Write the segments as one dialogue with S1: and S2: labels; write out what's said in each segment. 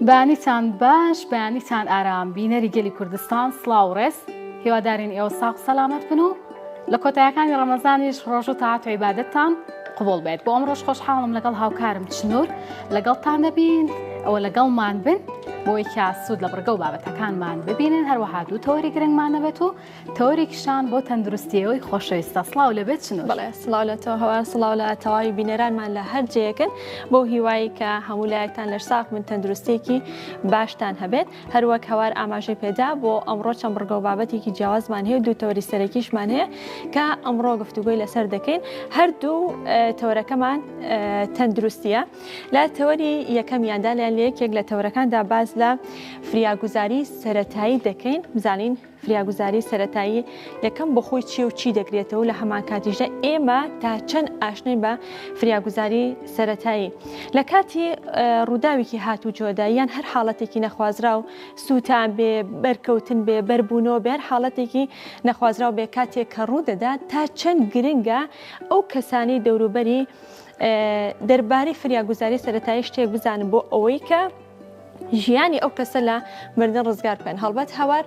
S1: بەیانیتان باش بەیانیتان ئارام بینەری گەلی کوردستان سڵاو و ڕێز هیوادارین ئێوە ساغ و سەلامەت بن و لە کۆتایەکانی ڕەمەزانیش ڕۆژ و تاعەت و عیبادەتتان قبوڵ بێت بۆ ئەمڕۆش خۆشحاڵم لەگەڵ هاوکارم چنور لەگەڵتان دەبین ئەوە لەگەڵمان بن بۆی کە سوود لە بڕگە و بابەتەکانمان ببینن هەروەها دوو تەوەری گرنگمان دەبێت و تەوەرێکیشان بۆ تەندروستیەوەی خۆشەویستە سڵاو لەبێت چنور. بەڵێ
S2: سڵاو لە تۆ هەوار سڵاو لە تەواوی بینەرانمان لە هەر جێیەکن بەو هیوایی کە هەموو لایەکتان لەش ساغ بن تەندروستیەکی باشتان هەبێت هەروەک هەوار ئاماژەی پێدا بۆ ئەمڕۆ چەند بڕگە و بابەتێکی جیاوازمان هەیە و دوو تەوەری سەرەکیشمان هەیە کە ئەمڕۆ گفتوگۆی لەسەر دەکەین هەردوو تەوەرەکەمان تەندروستیە لە تەوەری یەکەمیاندا لە یەکێک لە تەوەرەکاندا باس لە فریاگوزاری سەرەتایی دەکەین بزانین فریاگوزاری سەرەتایی یەکەم بۆ خۆی چییە و چی دەگرێتەوە لە هەمان کاتیشدا ئێمە تا چەند ئاشناین بە فریاگوزاری سەرەتایی لە کاتی ڕووداوێکی هاتوچۆدا یان هەر حاڵەتێکی نەخوازراو سووتان بێ بەرکەوتن بێ بەربوونەوە بێ هەر حاڵەتێکی نەخوازراو بێ کاتێک کە ڕوو دەدات تا چەند گرنگە ئەو کەسانی دەوروبەری دەربارەی فریاگوزاری سەرەتایی شتێک بزانن بۆ ئەوەی کە ژیانی ئەو کەسە لە مردن ڕزگار بکەن هەڵبەت هەوار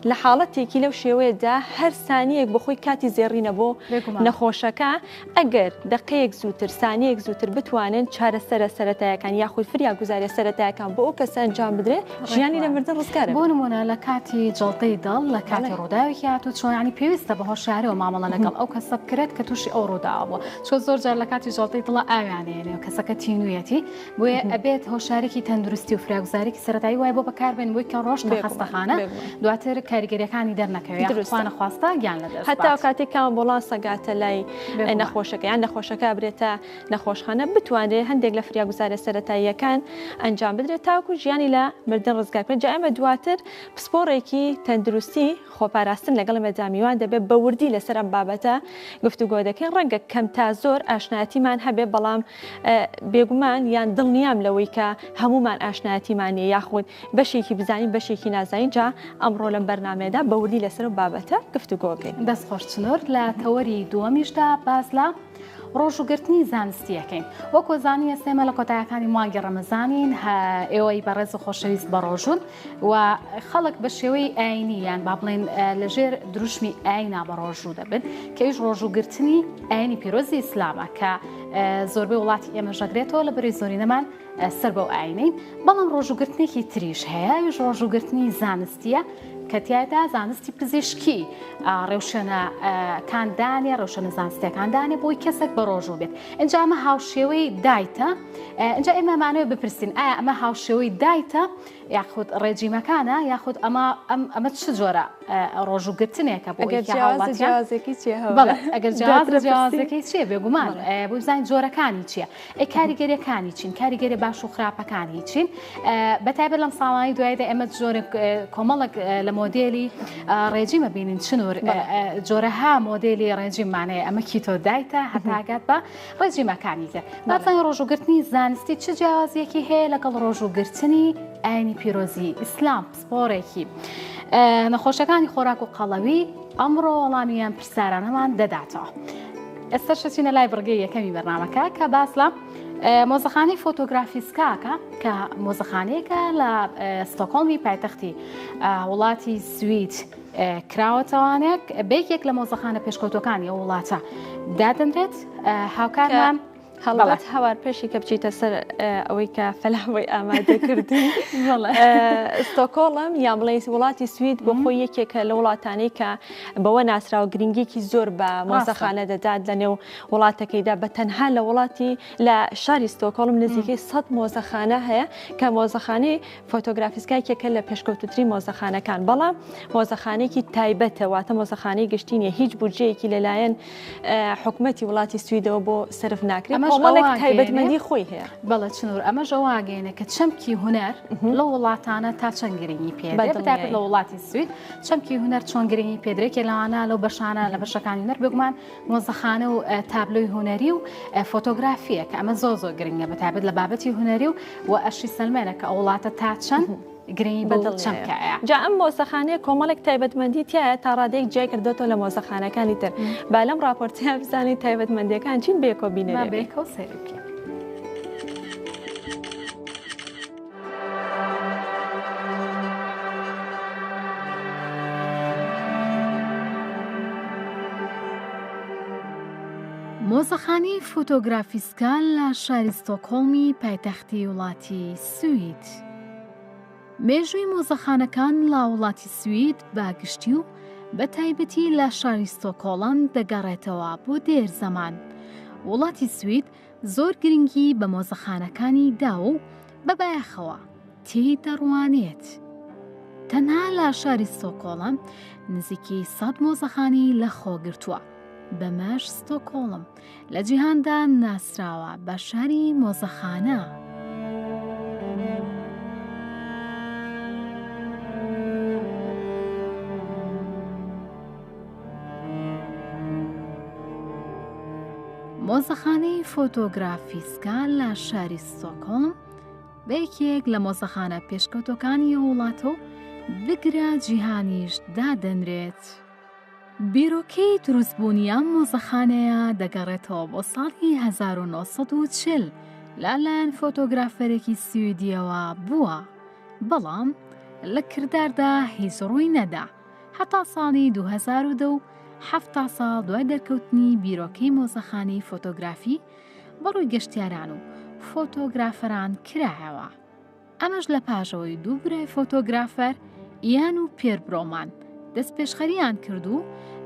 S2: لە حاڵەتێکی لەو شێوەیەدا هەر سانیەک بەخۆی کاتی زێڕینە بۆ نەخۆشەکە ئەگەر دقەیەک زووتر سانیەک زووتر بتوانن چارەسەرە سەتایەکان یاخود فریا گوزارە سەتایەکان بۆ ئەو کەسە ئەنجام بدرێت ژیانی لە مردن ڕزگار
S1: بۆ نمونە لە کاتی جەڵتەی دڵ لە کاتی ڕووداوێکی هاتوو چۆنانی پێویستە بە هۆشیاریەوە مامەڵە لەگەڵ ئەو کەسە بکرێت کە تووشی ئەو ڕووداوە بووە چۆ زۆر جار لە کاتی جەڵتەی دڵە ئاویانێنێ و کەسەکە تینوویەتی بۆیە ئەبێت هۆشارێکی تەندروستی و فراگوزارێکی سەرەتایی وای بۆ بەکاربێن بۆی کە ڕۆشتە خەستەخانە دواتر کاریگەریەکانی دەرنەکەوێت دروستخوا نەخواستە گیان لەدەست
S2: هەتا کاتێک کە ئامبوڵانس ئەگاتە لای نەخۆشەکە یان نەخۆشەکە برێتە نەخۆشخانە بتوانرێت هەندێک لە فریاگوزارە سەرەتاییەکان ئەنجام بدرێت تاوەکو ژیانی لە مردن ڕزگار بکرێت جا ئێمە دواتر پسپۆڕێکی تەندروستی خۆپاراستن لەگەڵ ئێمەدا میوان دەبێت بە وردی لەسەر ئەم بابەتە گفتوگۆ دەکەین ڕەنگە کەم تا زۆر ئاشنایەتیمان هەبێ بەڵام بێگومان یان دڵنیام لەوەی کە هەمومان ئاشنایەتیمان نیە یاخود بەشێکی بزانین بەشێکی نازانین جا ئەمڕۆ لەم بەرنمەیەدا بە وردی لەسەر ئەو بابەتە گفتوگۆکەین.
S1: دەست خۆش چنور لە تەوەری دووەمیشدا باس لە ڕۆژووگرتنی زانستی ئەکەین وەکو زانی ئێستا ئێمە لە کۆتایەکانی مانگی ڕەمەزانین ئێوەی بەڕێز و خۆشەویست بە ڕۆژوون و خەڵک بە شێوەی ئاینی یان با بڵێن لەژێر دروشمی ئاینا بە ڕۆژوو دەبن کە ئیش ڕۆژووگرتنی ئاینی پیرۆزی ئیسلامە کە زۆربەی وڵاتی ئێمە ژەگرێتەوە لە بەری زۆرینەمان سەر بەو ئاینەین بەڵام ڕۆژووگرتنێکی تریش هەیە ئەویش ڕۆژووگرتنی زانستیە کە تیایدا زانستی پزیشکی ڕێوشوێنەکان دانێ ڕێوشوێنە زانستیەکان دانێ بۆی کەسێک بە ڕۆژوو بێت ئینجا ئەمە هاوشێوەی دایتە ئینجا ئێمە مانەوە بپرسین ئایا ئەمە هاوشێوەی دایتە یاخود ڕێجیمەکانە یاخود ئەمە ئەمە چ جۆرە ڕۆژووگرتنێکە بۆ
S2: ئەگەر جیاوازەکەی چیە
S1: بەڵێ ئەگەر جیاوازەکەی چیە بێگومان بۆ بزانین جۆرەکانی چییە ئەی کاریگەریەکانی چین کاریگەری باش و خراپەکانی چین بە تایبەت لەم ساڵانی دوایدا ئێمە جۆرێک کۆمەڵک لە مۆدێلی ڕێجیمە بینین چنور جۆرەها مۆدێلی ڕێجیممانەیە ئەمە keto diet ە هەتاگات بە ڕێجیمەکانی تر بابزانین ڕۆژووگرتنی زانستی چ جیاوازیەکی هەیە لەگەڵ ڕۆژووگرتنی ئاینی پیرۆزی ئیسلام پسپۆڕێکی نەخۆشەکانی خۆراک و قەڵەوی ئەمڕۆ وەڵامی ئەم پرسیارانەمان دەداتەوە. ئێستا شەچینە لای بڕگەی یەکەمی بەرنامەکە کە باس لە مۆزەخانەی فۆتۆگرافیسکاکە کە مۆزەخانەیەکە لە ستۆکۆڵمی پایتەختی وڵاتی سوید کراوەتەوانێک بەیەکێک لە مۆزەخانە پێشکەوتەکانی ئەو وڵاتە دادەنرێت هاوکارمان
S2: هەڵبەت هەوار پێشی کە بچیتە سەر ئەوەی کە فەلاوەی ئامادە کردی ستۆکۆڵم یان بڵێ وڵاتی سوید بۆ خۆی یەکێکە لە وڵاتانەی کە بەوە ناسراوە گرنگیکی زۆر بە مۆزەخانە دەدات لە نێو وڵاتەکەیدا بە تەنها لە وڵاتی لە شاری ستۆکۆڵم نزیکەی 100 مۆزەخانە هەیە کە مۆزەخانەی فۆتۆگرافیسکا یەکێکە لە پێشکەوتوترین مۆزەخانەکان بەڵام مۆزەخانەیەکی تایبەتە واتە مۆزەخانەی گشتی نیە هیچ بودجەیەکی لەلایەن حکومەتی وڵاتی سویدەوە بۆ سەرف ناکرێت
S1: ئەمەش
S2: کۆمەڵێک
S1: ئەوە
S2: تایبەتمەندی خۆی هەیە.
S1: بەڵێ چنور ئەمەش ئەوە ئەگەیەنێ کە چەمکی هونەر لەو وڵاتانە تا چەند گرنگی پێ
S2: بە
S1: دەدرێت بەتایبەت
S2: دڵنیایی.
S1: لە وڵاتی سوید چەمکی هونەر چۆن گرنگی پێ دەدرێت یەکێ لەوانە لەو بەشانە لە بەشەکانی هونەر بێگومان مۆزەخانە و تابلۆی هونەری و فۆتۆگرافیە کە ئەمە زۆر زۆر گرنگە بەتایبەت لە بابەتی هونەری و و ئەشی سەلمێنە کە ئەو وڵاتە تا چەند گرنگی بەو چەمکەیە.
S2: جا ئەم مۆزەخانەیە کۆمەڵێک تایبەتمەندی تیایە تا ڕادەیەک جیای کردۆتەوە لە مۆزەخانەکانی تر. با لەم ڕاپۆرتەیا بزانین تایبەتمەندیەکان چین بەیەکەوە بینەری
S1: با
S2: بین.
S1: بەیەکەوە سەیری بکەین. مۆزەخانەی فۆتۆگرافیسکا لە شاری ستۆکهۆڵمی پایتەختی وڵاتی سوید. مێژووی مۆزەخانەکان لە وڵاتی سوید بە گشتی و بە تایبەتی لە شاری ستۆکهۆڵم دەگەڕێتەوە بۆ دێر زەمان. وڵاتی سوید زۆر گرنگی بە مۆزەخانەکانی داوە و بە بایەخەوە تێی دەڕوانێت. تەنها لە شاری ستۆکۆڵم نزیکەی سەد مۆزەخانەی لەخۆ گرتووە، بەمەش ستۆکۆڵم لە جیهاندا ناسراوە بە شاری مۆزەخانە. مۆزەخانەی فۆتۆگرافیسکا لە شاری ستۆکهۆڵم بە یەکێک لە مۆزەخانە پێشکەوتووەکانی ئەو وڵاتە و بگرە جیهانیش دادەنرێت. بیرۆکەی دروستبوونی ئەم مۆزەخانەیە دەگەڕێتەوە بۆ ساڵی 1940 لەلایەن فۆتۆگرافەرێکی سویدییەوە بووە، بەڵام لە کرداردا هیچ ڕووی نەدا. هەتا ساڵی 2010 و 70 ساڵ دوای دەرکەوتنی بیرۆکەی مۆزەخانەی فۆتۆگرافی بەڕووی گەشتیاران و فۆتۆگرافەران کرایەوە. ئەمەش لە پاش ئەوەی دوو برای فۆتۆگرافەر ئیان و پێر برۆمان دەستپێشخەریان کرد و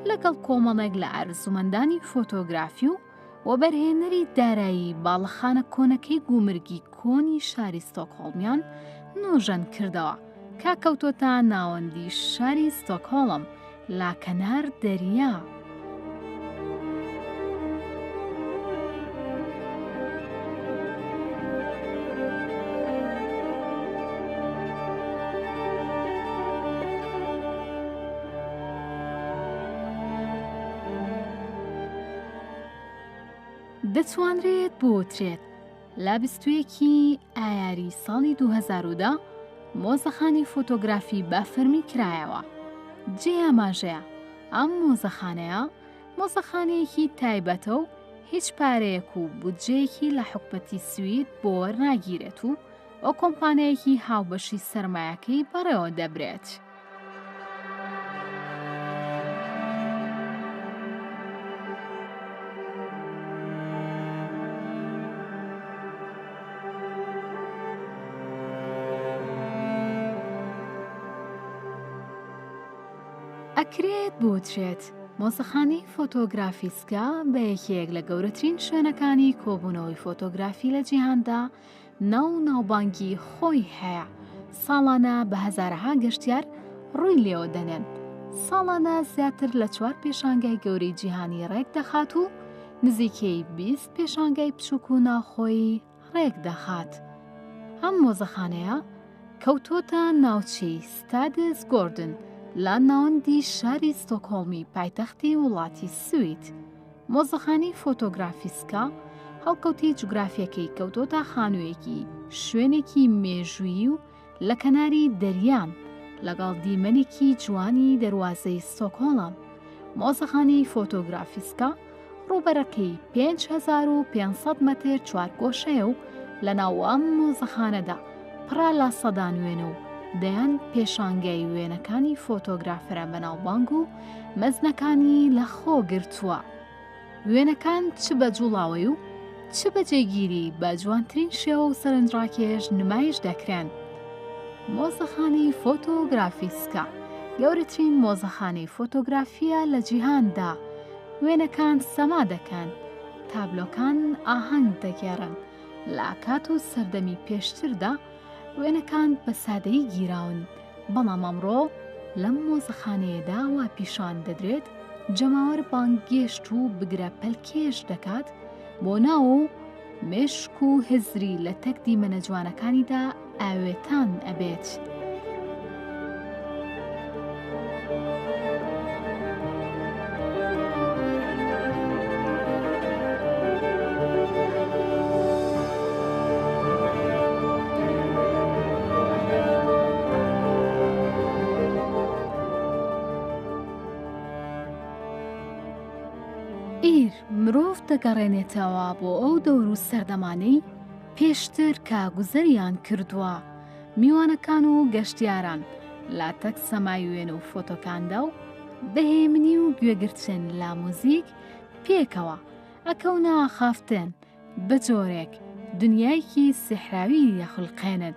S1: لەگەڵ کۆمەڵێک لە ئارزومەندانی فۆتۆگرافی و وەبەرهێنەری دارایی باڵەخانە کۆنەکەی گومرگی کۆنی شاری ستۆکهۆڵمیان نۆژەن کردەوە کە کەوتۆتە ناوەندی شاری ستۆکهۆڵم لە کەنار دەریا. دەتوانرێت بوترێت لە 21 ی ئایاری ساڵی 2010 مۆزەخانەی فۆتۆگرافی بە فەرمی کرایەوە. جێی ئاماژەیە ئەم مۆزەخانەیە مۆزەخانەیەکی تایبەتە و هیچ پارەیەک و بودجەیەکی لە حکومەتی سوید بۆ وەرناگیرێت و بە کۆمپانیایەکی هاوبەشی سەرمایەکەی بەڕێوە دەبرێت. ئەکرێت بوترێت مۆزەخانەی فۆتۆگرافیسکا بە یەکێک لە گەورەترین شوێنەکانی کۆبوونەوەی فۆتۆگرافی لە جیهاندا ناو و ناوبانگی خۆی هەیە، ساڵانە بە هەزارەها گەشتیار ڕووی لێوە دەنێن، ساڵانە زیاتر لە چوار پێشانگای گەورەی جیهانی ڕێک دەخات و نزیکەی 20 پێشانگای بچووک و ناوخۆیی ڕێک دەخات. ئەم مۆزەخانەیە کەوتۆتە ناوچەی ستادس گۆردن لە ناوەندی شاری ستۆکهۆڵمی پایتەختی وڵاتی سوید. مۆزەخانەی فۆتۆگرافیسکا هەڵکەوتەی جوگرافیەکەی کەوتۆتە خانوویەکی شوێنێکی مێژوویی و لە کەناری دەریان لەگەڵ دیمەنێکی جوانی دەروازەی ستۆکهۆڵم. مۆزەخانەی فۆتۆگرافیسکا ڕووبەرەکەی 5500 مەتر چوارگۆشەیە و لەناو ئەم مۆزەخانەدا پڕە لە سەدان وێنە و دەیان پێشانگای وێنەکانی فۆتۆگرافەرە بەناوبانگ و مەزنەکانی لە خۆ گرتووە. وێنەکان چ بە جوڵاوەی و چ بە جێگیری بە جوانترین شێوە و سەرنجڕاکێش نمایش دەکرێن. مۆزەخانەی فۆتۆگرافیسکا گەورەترین مۆزەخانەی فۆتۆگرافییە لە جیهاندا. وێنەکان سەما دەکەن، تابلۆکان ئاهەنگ دەگێڕن. لە کات و سەردەمی پێشتردا وێنەکان بە سادەیی گیراون، بەڵام ئەمڕۆ لەم مۆزەخانەیەدا وا پیشان دەدرێت جەماوەر بانگێشت و بگرە پەلکێش دەکات بۆ ناو و مێشک و هزری لە تەک دیمەنە جوانەکانیدا ئاوێتان ئەبێت. ئیر مرۆڤ دەگەڕێنێتەوە بۆ ئەو دەور و سەردەمانەی پێشتر کە گوزەریان کردووە، میوانەکان و گەشتیاران لە تەک سەمای وێنە و فۆتۆکاندا و بە هێمنی و گوێگرتن لە موزیک پێکەوە. ئەکەونە ئاخافتن، بە جۆرێک دنیایەکی سیحراوی دەخولقێنن.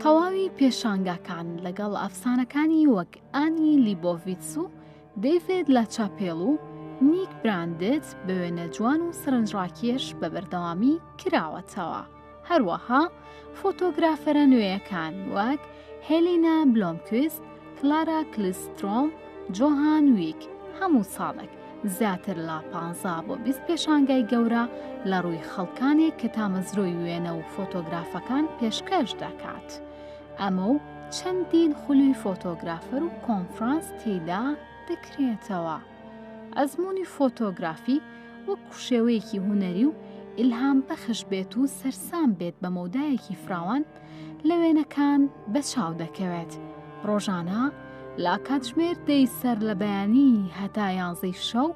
S1: تەواوی پێشانگاکان لەگەڵ ئەفسانەکانی وەک ئانی لیبۆڤیتس و دەیڤد لاچاپێل و نیک براندت بە وێنە جوان و سەرنجڕاکێش بە بەردەوامی کراوەتەوە. هەروەها فۆتۆگرافەرە نوێیەکان وەک هێلینا بلۆمکویست، کلارا کلسترۆم، جۆهان ویک هەموو ساڵێک زیاتر لە پانزە بۆ 20 پێشانگای گەورە لە ڕووی خەڵکانێک کە تامەزرۆی وێنە و فۆتۆگرافەکان پێشکەش دەکات. ئەمە و چەندین خولی فۆتۆگرافەر و کۆنفرانس تێیدا دەکرێتەوە. ئەزموونی فۆتۆگرافی وەکو شێوەیەکی هونەری و ئیلهامبەخش بێت و سەرسام بێت بە مەودایەکی فراوان لە وێنەکان بە چاو دەکەوێت. ڕۆژانە لە کاتژمێر دەی سەر لە بەیانی هەتا یانزەی شەو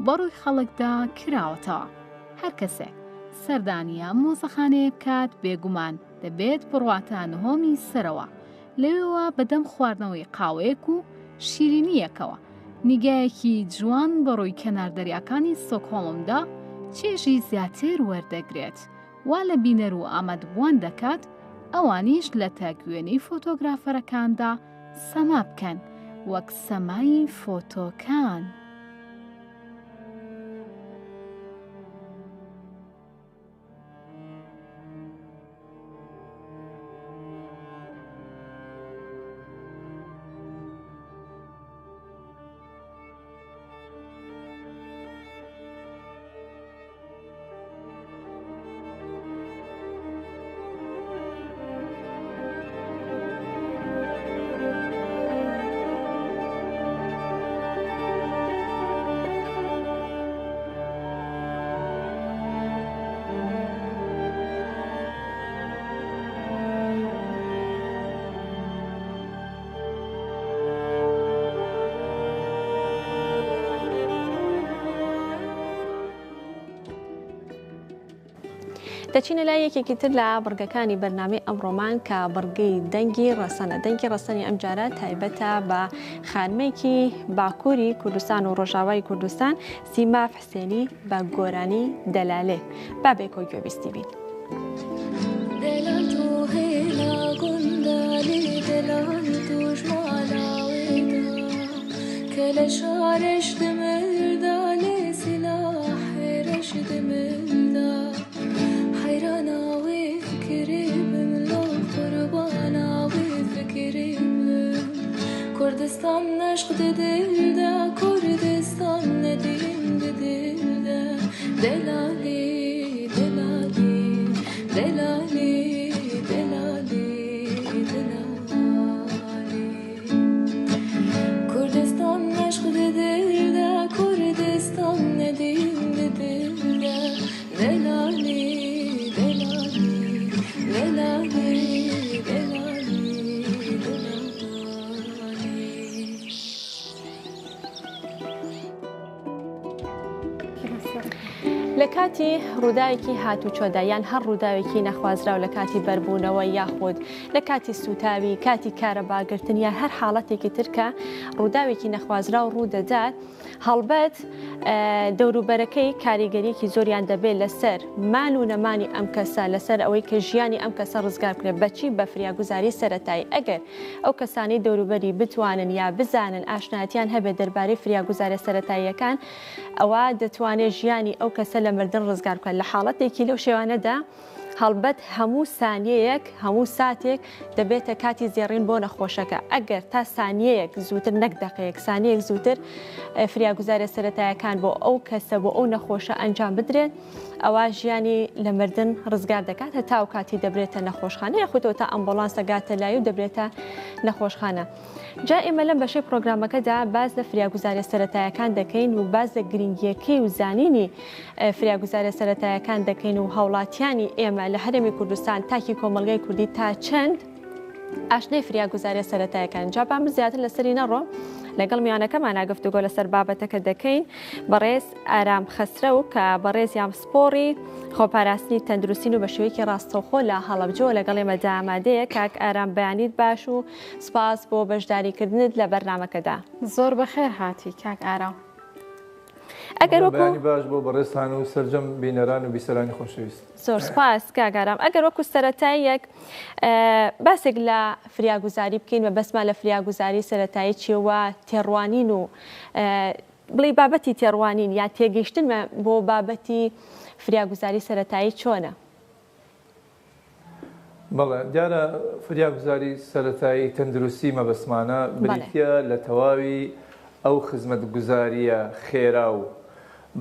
S1: بەڕووی خەڵکدا کراوەتەوە. هەر کەسێک سەردانی ئەم مۆزەخانەیە بکات بێگومان دەبێت بڕواتە نهۆمی سەرەوە، لەوێوە بەدەم خواردنەوەی قاوەیەک و شیرینییەکەوە نیگایەکی جوان بەڕووی کەنار دەریاکانی ستۆکهۆڵمدا چێژی زیاتر وەردەگرێت، وا لە بینەر و ئامادبووان دەکات ئەوانیش لەتەک وێنەی فۆتۆگرافەرەکاندا سەما بکەن وەک سەمای فۆتۆکان.
S2: دەچینە لای یەکێکی تر لە بڕگەکانی بەرنامەی ئەمڕۆمان کە بڕگەی دەنگی ڕەسەنە دەنگی ڕەسەنی ئەمجارە تایبەتە بە خانمێکی باکووری کوردستان و ڕۆژاوای کوردستان سیماف حسێنی بە گۆرانی دەلالێ با بێکۆ گوێبیستی بین. لە کاتی ڕووداوێکی هاتوچۆدا یان هەر ڕووداوێکی نەخوازراو لە کاتی بەربوونەوە یاخود لە کاتی سووتاوی کاتی کارەباگرتن یان هەر حاڵەتێکی تر کە ڕووداوێکی نەخوازراو ڕوودەدات هەڵبەت دەوروبەرەکەی کاریگەریەکی زۆریان دەبێت لەسەر مان و نەمانی ئەم کەسە لەسەر ئەوەی کە ژیانی ئەم کەسە ڕزگار بکرێت بەچی بە فریاگوزاری سەرەتایی ئەگەر ئەو کەسانەی دەوروبەری بتوانن یا بزانن ئاشنایەتیان هەبێت دەربارەی فریاگوزارە سەرەتاییەکان ئەوا دەتوانێت ژیانی ئەو کەسە لە مردن ڕزگار بکات لە حاڵەتێکی لەو شێوانەدا هەڵبەت هەموو سانیەیەک هەموو ساتێک دەبێتە کاتی زێڕین بۆ نەخۆشەکە ئەگەر تا سانیەیەک زووتر نەک دەقەیەک سانیەک زووتر فریاگوزارە سەرەتایەکان بۆ ئەو کەسە بۆ ئەو نەخۆشە ئەنجام بدرێت ئەوا ژیانی لە مردن ڕزگار دەکات هەتا ئەو کاتی دەبرێتە نەخۆشخانە یاخود تا ئەمبولانس دەگاتە لای و دەبرێتە نەخۆشخانە. جا ئێمە لەم بەشەی پرۆگرامەکەدا باس لە فریاگوزارە سەرەتایەکان دەکەین و باس لە گرنگیەکەی و زانینی فریاگوزارە سەرەتایەکان دەکەین و هاوڵاتیانی ئێمە لە هەرێمی کوردستان تاکی کۆمەڵگای کوردی تا چەند ئاشنای فریاگوزاریە سەرەتایەکان جا با من زیاتر لەسەری نەڕۆم لەگەڵ میوانەکەمانا گفتوگۆ لەسەر بابەتەکە دەکەین بەڕێز ئارام خەسرەو کە بەڕێزیان پسپۆڕی خۆپاراستنی تەندروستین و بە شێوەیەکی ڕاستەوخۆ لە هەڵەبجەوە لەگەڵ ئێمەدا ئامادەیە کاک ئارام بەیانیت باش و سپاس بۆ بەشداریکردنت لە بەرنامەکەدا.
S1: زۆر بەخێر هاتی کاک ئارام.
S2: ئەگەر وەکو
S3: بەیانی باش بۆ بەڕێزتان و سەرجەم بینەران و بیسەرانی خۆشەویست.
S2: زۆر سوپاس کاک ئارام. ئەگەر وەکو سەرەتاییەک باسێک لە فریاگوزاری بکەین، مەبەستمان لە فریاگوزاری سەرەتایی چییە و تێڕوانین و بڵێی بابەتی تێڕوانین یا تێگەیشتنمان بۆ بابەتی فریاگوزاری سەرەتایی چۆنە؟
S3: بەڵێ دیارە فریاگوزاری سەرەتایی تەندروستی مەبەستمانە بریتیە لە تەواوی ئەو خزمەتگوزاریە خێرا و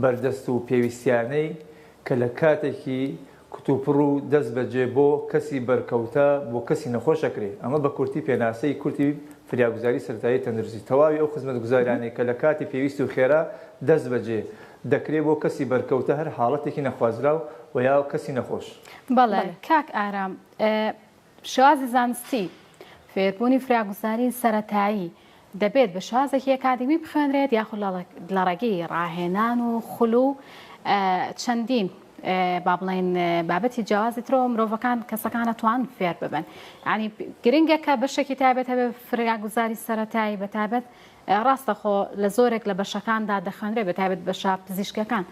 S3: بەردەست و پێویستیانەی کە لە کاتێکی کتوپڕ و دەست بەجێ بۆ کەسی بەرکەوتە بۆ کەسی نەخۆش ئەکرێ ئەمە بە کورتی پێناسەی کورتی فریاگوزاری سەرەتایی تەندروستی تەواوی ئەو خزمەتگوزاریانەی کە لە کاتی پێویست و خێرا دەست بەجێ دەکرێ بۆ کەسی بەرکەوتە هەر حاڵەتێکی نەخوازراو و یا کەسی نەخۆش.
S1: بەڵێ کاک ئارام، شێوازی زانستی فێربوونی فریاگوزاری سەرەتایی دەبێت بە شێوازێکی ئەکادیمی بخوێنرێت یاخود لە ڕێگەی ڕاهێنان و خول و چەندین با بڵێن بابەتی جیاوازی ترەوە مرۆڤەکان کەسەکان ئەتوان فێر ببن ینی گرنگە کە بەشێکی تایبەت هەبێ فریاگوزاری سەرەتایی بە تایبەت ڕاستە خۆ لە زۆرێک لە بەشەکاندا دەخوێنرێ بە تایبەت بەشە پزیشکەکان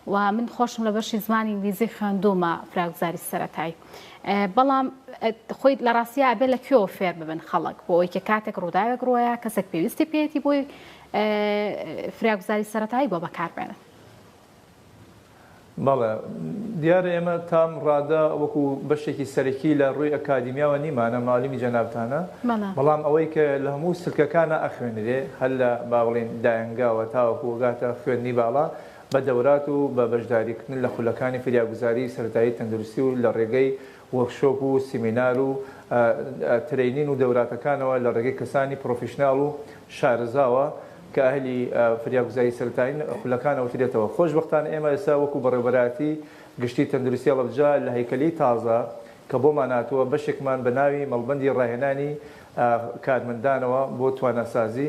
S1: و من خۆشم لە بەشی زمانی ئینگلیزی خوێندوومە فراگوزاری سەرەتایی بەڵام خۆی لە ڕاستیا ئەبێ لە کوێوە فێر ببن خەڵک بۆ ئەوەی کە کاتێک ڕووداوێک ڕۆیە کەسێک پێویستی پێیەتی بۆی فریاگوزاری سەرەتایی بۆ بەکاربێنن.
S3: بەڵێ دیارە ئێمە تام ڕادە وەکو بەشێکی سەرەکی لە ڕووی ئەکادیمیاوە نیمانە مەعلومی جەنابتانە بەڵام ئەوەی کە لە هەموو سلکەکانا ئەخوێنرێ هەر لە با بڵێین دایەنگاوە تاوەکو ئەگاتە خوێندنی باڵا بە دەورات و بە بەشداریکردن لە خولەکانی فریاگوزاری سەرەتایی تەندروستی و لە ڕێگەی workshop و سیمینار و training و دەوراتەکانەوە لە ڕێگەی کەسانی professional و شارەزاوە کە ئەهلی فریاگوزاری سەرەتایین خولەکان ئەوترێتەوە. خۆشبەختانە ئێمە ئێستا وەکو بەڕێوەبەرایەتی گشتی تەندروستی هەڵەبجە لە هەیکەلی تازە کە بۆمان هاتووە بەشێکمان بە ناوی مەڵبەندی ڕاهێنانی کارمەندانەوە بۆ تواناسازی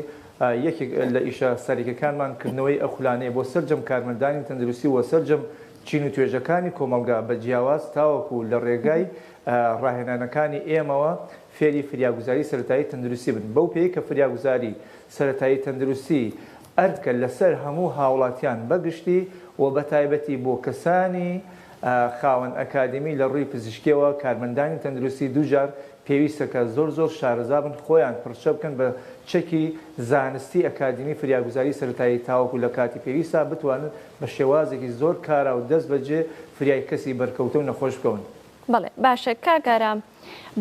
S3: یەکێک لە ئیشە سەرەکیەکانمان کردنەوەی ئەو خولانەیە بۆ سەرجەم کارمەندانی تەندروستی و سەرجەم چین و توێژەکانی کۆمەڵگا بە جیاواز تاوەکو لە ڕێگای ڕاهێنانەکانی ئێمەوە فێری فریاگوزاری سەرەتایی تەندروستی بن بەو پێیەی کە فریاگوزاری سەرەتایی تەندروستی ئەرکە لەسەر هەموو هاوڵاتیان بە گشتی و بە تایبەتی بۆ کەسانی خاوەن ئەکادیمی لە ڕووی پزیشکیەوە کارمەندانی تەندروستی دووجار پێویستە کە زۆر زۆر شارەزا بن خۆیان پڕچە بکەن بە چەکی زانستی ئەکادیمی فریاگوزاری سەرەتایی تاوەکو لە کاتی پێویستا بتوانن بە شێوازێکی زۆر کارا و دەست بەجێ فریای کەسی بەرکەوتە و نەخۆش بکەون.
S2: بەڵێ باشە کاک ئارام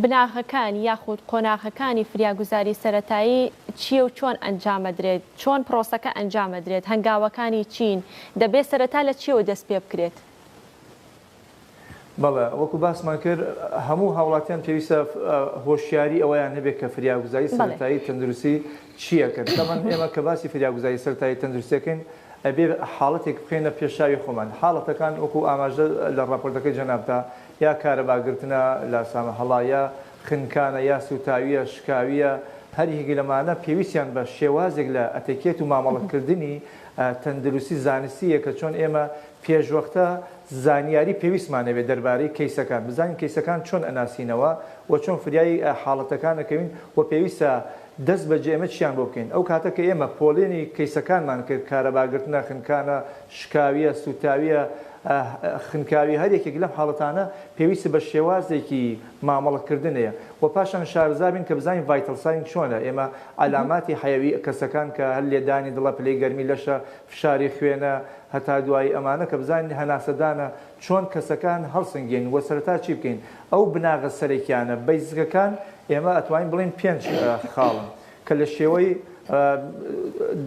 S2: بناغەکان یاخود قۆناغەکانی فریاگوزاری سەرەتایی چییە و چۆن ئەنجامەدرێت؟ چۆن پرۆسەکە ئەنجامەدرێت؟ هەنگاوەکانی چین؟ دەبێت سەرەتا لە چییەوە دەست پێبکرێت؟
S3: بەڵێ وەکو باسمان کرد هەموو هاوڵاتیان پێویستە هۆشیاری ئەوەیان هەبێت کە فریاگوزاری سەرەتایی تەندروستی چییەکەن تەبعەن ئێمە کە باسی فریاگوزاری سەرەتایی تەندروستیەکەین ئەبێ حاڵەتێک بخەینە پێش چاوی خۆمان حاڵەتەکان وەکو ئاماژە لە ڕاپۆرتەکەی جەنابتا یا کارەبا گرتنە لا سامح اللە یا خنکانە یا سوتاویە شکاویە هەر یەکێک لەمانە پێویستیان بە شێوازێک لە ئەتەکێت و مامەڵەکردنی تەندروستی زانستیە کە چۆن ئێمە پێشوەختە زانیاری پێویستمان هەبێت دەربارەی کەیسەکان، بزانین کەیسەکان چۆن ئەناسینەوە و چۆن فریای حاڵەتەکان ئەکەوین و پێویستە دەست بەجێ ئێمە چیان بۆ بکەین ئەو کاتە کە ئێمە پۆلێنی کەیسەکانمان کرد کارەباگرتنە، خنکانە، شکاویە، سوتاویە، خنکاوی هەر یەکێک لەم حاڵەتانە پێویستی بە شێوازێکی مامەڵەکردن هەیە و پاشان شارەزا بین کە بزانین vital sign چۆنە ئێمە عەلاماتی حەیەوی کەسەکان کە هەر لێدانی دڵە پلەی گەرمی لەشە فشاری خوێنە هەتا دوایی ئەمانە کە بزانین هەناسەدانە چۆن کەسەکان هەڵسنگێنین وە سەرەتا چی بکەین ئەو بناغە سەرەکیانە basic ەکان ئێمە ئەتوانین بڵێین پێنج خاڵن کە لە شێوەی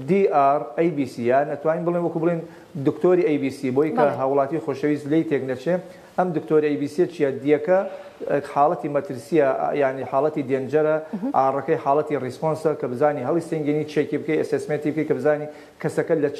S3: DRABC یان ئەتوانین بڵێن وەکو بڵێن دکتۆری ABC بۆی کە هاوڵاتی خۆشەویست لێی تێک نەچێ ئەم دکتۆری ABC چیە D ەکە حاڵەتی مەترسیە یانی حاڵەتی danger ە R ەکەی حاڵەتی response ە کە بزانی هەڵیسەنگێنی چێکی بکەی assessment ی بکەی کە بزانی کەسەکە لە چ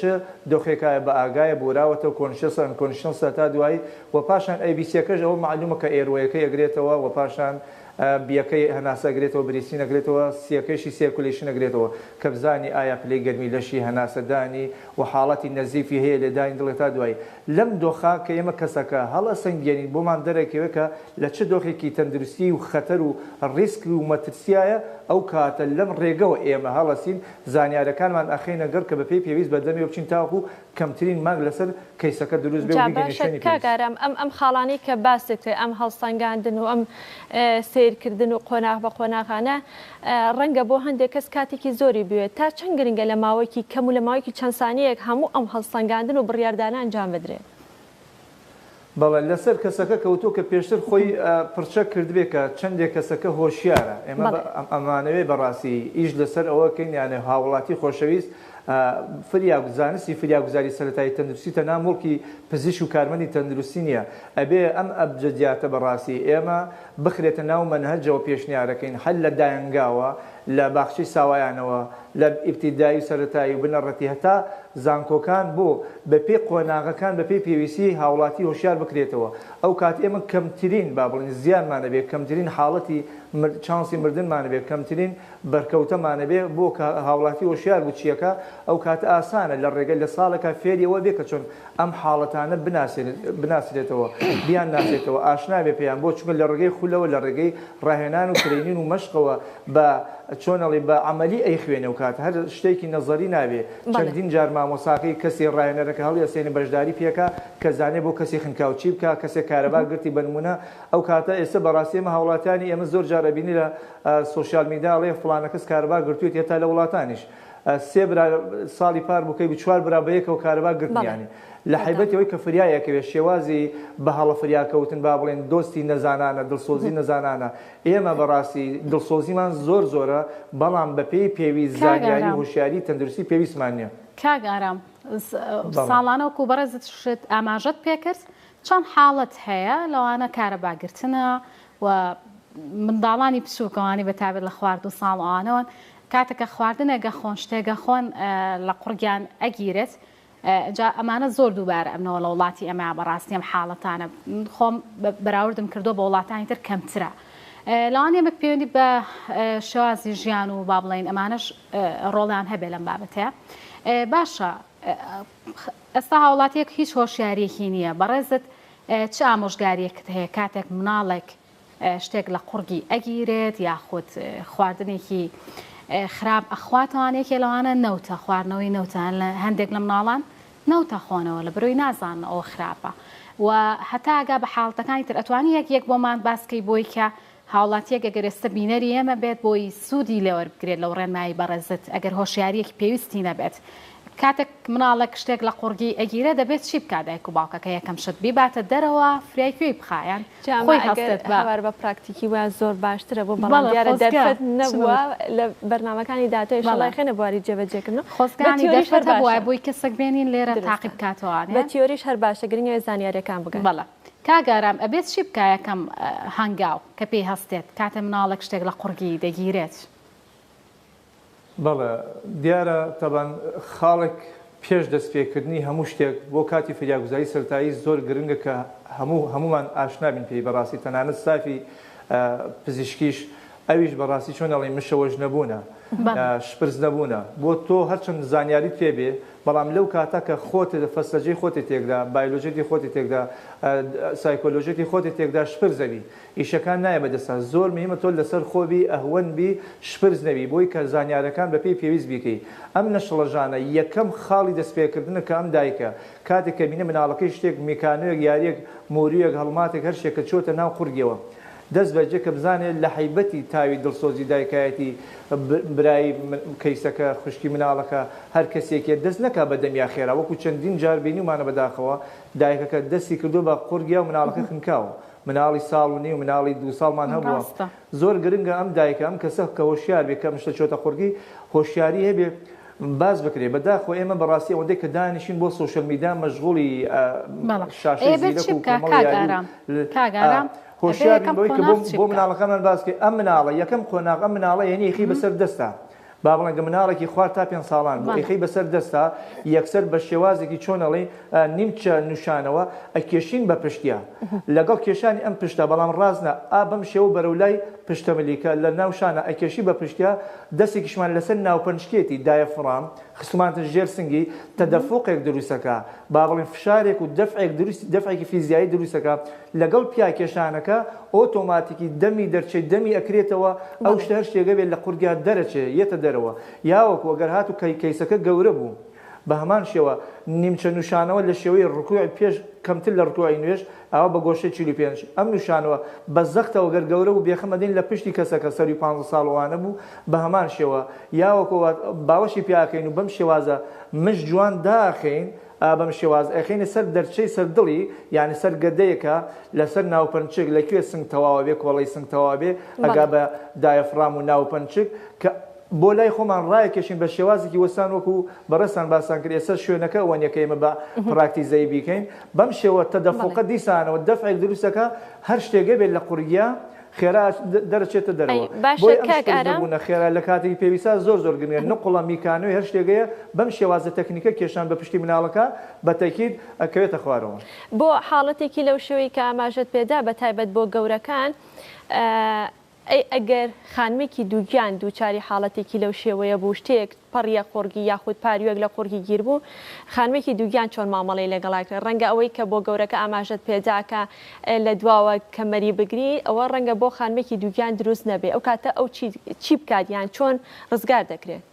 S3: دۆخێکایە بە ئاگایە بوراوەتەوە conscious ە unconscious ە هەتا دوایی وە پاشان ABC ەکەش ئەوە مەعلومە کە airway ەکەی ئەگرێتەوە وە پاشان B ەکەی هەناسە ئەگرێتەوە breathing ئەگرێتەوە C ەکەیشی circulation ئەگرێتەوە کە بزانی ئایا پلەی گەرمی لەشی هەناسەدانی و حاڵەتی نەزیفی هەیە لێدانی دڵ هەتا دوایی لەم دۆخە کە ئێمە کەسەکە هەڵئەسەنگێنین بۆمان دەرەکەوێت کە لە چ دۆخێکی. دۆخێکی تەندروستی و خەتەر و ڕیسک و مەترسیایە ئەو کاتە لەم ڕێگەوە ئێمە هەڵەسین زانیارەکانمان ئەخەینە گەڕ کە بەپێی پێویست بەردەمی بچین تاوەکو کەمترین مانگ لەسەر کەیسەکە دروست بێ و
S2: جا
S3: بیگەینە
S2: باشە
S3: شوێنی
S2: کاک
S3: پێویست.
S2: ئارام ئەم ئەم خاڵانەی کە باست کرد ئەم هەڵسەنگاندن و ئەم سەیرکردن و قۆناغ بە قۆناغانە ڕەنگە بۆ هەندێک کەس کاتێکی زۆری بوێت تا چەند گرنگە لە ماوەیەکی کەم و لە ماوەیەکی چەند سانیەیەک هەموو ئەم هەڵسەنگاندن و بڕیاردانە ئەنجام بدرێت؟
S3: بەڵێ لەسەر کەسەکە کەوتووە کە پێشتر خۆی پڕچەک کردبێ کە چەندێک کەسەکە هۆشیارە ئێمە ئەمانەوێ بەڕاستی ئیش لەسەر ئەوە کەین یانێ هاوڵاتی خۆشەویست فریا زانستی فریاگوزاری سەرەتایی تەندروستی تەنها موڵکی پزیشک و کارمەندی تەندروستی نییە ئەبێ ئەم ئەبجەدیاتە بەڕاستی ئێمە بخرێتە ناو مەنهەجەوە پێشنیارەکەین هەر لە دایەنگاوە لە باخچەی ساوایانەوە لە ئیبتیدایی و سەرەتایی و بنەڕەتی هەتا زانکۆکان بۆ بە پێی قۆناغەکان بە پێی پێویستی هاوڵاتی هۆشیار بکرێتەوە ئەو کات ئێمە کەمترین با بڵێین زیانمان ئەبێ کەمترین حاڵەتی چانسی مردنمان ئەبێ کەمترین بەرکەوتەمان ئەبێ بۆ کە هاوڵاتی هۆشیار بوو چیەکا ئەو کاتە ئاسانە لە ڕێگە لە ساڵێکا فێری ئەوە بێ کە چۆن ئەم حاڵەتانە بناسرێتەوە بیان ناسێتەوە ئاشنا بێ پێیان بۆ چونکە لە ڕێگەی خولەوە لە ڕێگەی ڕاهێنان و training و مەشقەوە بە چۆن ئەڵێی بە عەمەلی ئەیخوێنێ و کات هەر شتێکی نەزەری نابێ چەندین جار مامۆساکەی کەسی ڕاهێنەرەکە هەڵیئەسێنێ بەشداری پێکا کە زانێ بۆ کەسی خنکاو چی بکا کەسێک کارەبا گرتی بە نمونە ئەو کاتە ئێستا بەڕاستی ئێمە هاوڵاتیانی ئێمە زۆر جار ئەبینی لە social media ئەڵێ فڵانە کەس کارەبا گرتوێتی هەتا لە وڵاتانیش سێ برا ساڵی پار بوو کەی بوو چوار برا بەیەکەوە کارەبا گرتنیانی لە حەیبەتی ئەوەی کە فریای ئەکەوێ شێوازی بە هەڵە فریا کەوتن با بڵێن دۆستی نەزانانە دڵسۆزی نەزانانە ئێمە بەڕاستی دڵسۆزیمان زۆر زۆرە بەڵام بەپێی پێویست
S1: کاک
S3: زانیاری و
S1: ئارام.
S3: هۆشیاری تەندروستی پێویستمان نیە.
S1: کاک ئارام
S3: بەڵێ.
S1: ساڵانە وەکو بەڕێزت شت ئاماژەت پێکرد چەند حاڵەت هەیە لەوانە کارەبا گرتنە و منداڵانی بچووک ئەوانەی بە تایبەت لە خوار دوو ساڵ ئەوانەوەن کاتێک کە خواردنێک ئەخۆن شتێک ئەخۆن لە قوڕگیان ئەگیرێت جا ئەمانە زۆر دووبارە ئەبنەوە لە وڵاتی ئێمە بەڕاستی ئەم حاڵەتانە خۆم بەراوردم کردو بە وڵاتانی تر کەمترە لەوانەیە بە پەیوەندی بە شێوازی ژیان و با بڵێین ئەمانەش ڕۆڵیان هەبێ لەم بابەتەیە باشە ئێستا هاوڵاتیەک هیچ هۆشیاریەکی نییە بەڕێزت چ ئامۆژگاریەکت هەیە کاتێک مناڵێک شتێک لە قوڕگی ئەگیرێت یاخود خواردنێکی خراپ ئەخواتەوان یەکێ لەوانە نەوتە خواردنەوەی نەوتە هەندێک لە مناڵان نەوتە خۆنەوە لە برۆی نازانن ئەوە خراپە و هەتا ئەگا بە حاڵەتەکانی تر ئەتوانی یەک یەک بۆمان باسکەی بۆی کە هاوڵاتیەک ئەگەر ئێستا بینەری ئێمە بێت بۆی سوودی لێوەربگرێت لەو ڕێنمایی بەڕێزت ئەگەر هۆشیاریەکی پێویستی نەبێت کاتێک مناڵێک شتێک لە قوڕگی ئەگیرێ دەبێت چی بکات دایک و باوکەکە یەکەم شت بیباتە دەرەوە فریای کوێی بخا یان
S2: جا ئەمە
S1: خۆی
S2: ئەگەر
S1: هەستێت بە
S2: هەوار بە پراکتیکی وایە زۆر باشترە بۆ بەڵام
S1: بەڵێ
S2: دیارە
S1: خۆزگە
S2: دەرفەت نەبووە
S1: سنوور
S2: لە بەرنامەکانی داهاتوو
S1: بەڵێ
S2: ئیشەڵا ئەیخەینە بواری جێبەجێکردن و بە
S1: خۆزگانی
S2: تیۆریش هەر
S1: دەرفەت هەبوایە
S2: باشە
S1: بۆی کەسێک بێنین لێرە تاقی
S2: دروستە
S1: بکاتەوە
S2: بە تیۆریش هەر باشە گرنگە زانیاریەکان بگەن.
S1: بەڵێ کاک ئارام ئەبێت چی بکا یەکەم هەنگاو کە پێی هەستێت کاتێ مناڵێک شتێک لە قوڕگی دەگیرێت؟
S3: بەڵێ دیارە تەبان خاڵێک پێش دەست پێکردنی هەموو شتێک بۆ کاتی فریاگوزاری سەرەتایی زۆر گرنگە کە هەموو هەموومان ئاشنا بین پێی بەڕاستی تەنانەت ستافی پزیشکیش ئەویش بەڕاستی چۆن ئەڵێن مشەوەش نەبوونە شپرز نەبوونە بۆ تۆ هەرچەند زانیاریت پێ بێ بەڵام لەو کاتە کە خۆت فەسلەجەی خۆتی تێکدا بایلۆجیەتی خۆتی تێکدا سایکۆلۆژیەتی خۆتی تێکدا شپرز ئەبی ئیشەکان نایە بەدەستا زۆر مهمە تۆ لەسەر خۆ بی ئەهوەن بی شپرز نەبی بۆی کە زانیارەکان بەپێی پێویست بیکەی ئەم نەشڵەژانە یەکەم خاڵی دەست پێکردنە کە ئەم دایکە کاتێک کە بینی مناڵەکەی شتێک میکانۆیەک یاریەک موریەک هەڵماتێک هەر شتێک کە چۆتە ناو قورگیەوە دەست بەجێ کە بزانێ لە حەیبەتی تاوی دڵسۆزی دایکایەتی برای کەیسەکە خوشکی مناڵەکە هەر کەسێکیە دەست نەکا بە دەمیا خێرا وەکو چەندین جار بینیومانە بەداخەوە دایکەکە دەستی کردوە بە قورگیا و مناڵەکە خنکاوە مناڵی ساڵ و نیو مناڵی دوو ساڵمان هەبووە
S1: ڕاستە.
S3: زۆر گرنگە ئەم دایکە ئەم کەسە کە هۆشیار بێ کە ئەم شتە چۆتە قوڕگی هۆشیاری هەبێ باس بکرێ بەداخەوە ئێمە بەڕاستی ئەوەندەی کە دانیشین بۆ social media مەشغوڵی
S1: بەڵێ
S3: شاشەی
S1: ئەیە بێت
S3: زیرەک
S1: چی
S3: و
S1: بکا
S3: کۆمەڵی
S1: کاک
S3: یاری و
S1: ئارام کاک ئارام ئەبێ
S3: هۆشیار بین
S1: یەکەم
S3: بەوەی کە
S1: قۆناغ
S3: بۆ
S1: چی
S3: بۆ
S1: بکا؟
S3: مناڵەکانمان باس بکەین ئەم مناڵە یەکەم قۆناغ ئەم مناڵە یەنی ئەیخەی بەسەر دەستا با بڵێن گە مناڵێکی خوار تا پێنج ساڵان بوو
S1: بەڵێ.
S3: ئەیخەی بەسەر دەستا یەکسەر بە شێوازێکی چۆن ئەڵێی نیمچە نوشانەوە ئەکێشین بە پشتیا لەگەڵ کێشانی ئەم پشتە بەڵام ڕاست نا ئا بەم شێوە بەرەو لای پشتە ملیکە لە ناو شانە ئەکێشی بە پشتیا دەستێکیشمان لەسەر ناوپەنجکێتی diaphragm خستومانتە ژێر سنگی تەدەفوقێک دروستەکا. با بڵێن فشارێک و دەفعێک دروست دەفعێکی فیزیایی دروستەکە لەگەڵ پیاکێشانەکە ئۆتۆماتیکی دەمی دەرچەی دەمی ئەکرێتەوە ئەو شتە هەر شتێک بێت لە قورگیا دەرەچێ یەتە دەرەوە یاوەکو ئەگەر هاتوو کەی کەیسەکە گەورە بوو بە هەمان شێوە نیمچە نوشانەوە لە شێوەی ڕکوع پێش کەمتر لە ڕکوعی نوێژ ئاوا بە گۆشەی 45 ئەم نوشانەوە بە زەختەوە گەر گەورە بوو بێخەم ئەدەین لە پشتی کەسەکە سەروی 15 ساڵ ئەوانە بوو بە هەمان شێوە یاوەکو باوەشی پیاکەین و بەم شێوازە مش جوان داخەین ئا بەم شێواز ئەخەینە سەر دەرچەی سەر دڵی یانی سەر گەدەیەکە لەسەر ناوپەنچک لە کوێ سنگ تەواوە بێ کۆڵەی سنگ تەواوە بێ ئەگا بە diaphragm و ناوپەنچک کە بۆ لای خۆمان ڕایەکێشین بە شێوازێکی وەستان وەکو بەڕێزتان باستان کرد ئێستا شوێنەکە ئەوە نیە کە ئێمە بە پراکتیزەی بیکەین بەم شێوە تەدەفوقە دیسانەوە دەفعێک دروستەکە هەر شتێک بێت لە قوڕگیا خێرا دەرەچێتە دەرەوە
S2: باشە
S3: بۆیە ئەم
S2: کاک
S3: شپرزە
S2: ئارام.
S3: بوونە خێرا لە کاتێکی پێویستا زۆر زۆر گرنگە نقوڵە میکانۆی هەر شتێک هەیە بەم شێوازە تەکنیکە کێشان بە پشتی مناڵەکە بە تەکید ئەکەوێتە خوارەوە.
S2: بۆ حاڵەتێکی لەو شێوەی کە ئاماژەت پێدا بە تایبەت بۆ گەورەکان ئەی ئەگەر خانمێکی دووگیان دووچاری حاڵەتێکی لەو شێوەیە بوو شتێک پەڕیە قوڕگی یاخود پارویەک لە قوڕگی گیر بوو خانمێکی دووگیان چۆن مامەڵەی لەگەڵا کرد ڕەنگە ئەوەی کە بۆ گەورەکە ئاماژەت پێدا کە لە دواوە کەمەری بگری ئەوە ڕەنگە بۆ خانمێکی دووگیان دروست نەبێ ئەو کاتە ئەو چی چی بکات یان چۆن ڕزگار دەکرێت؟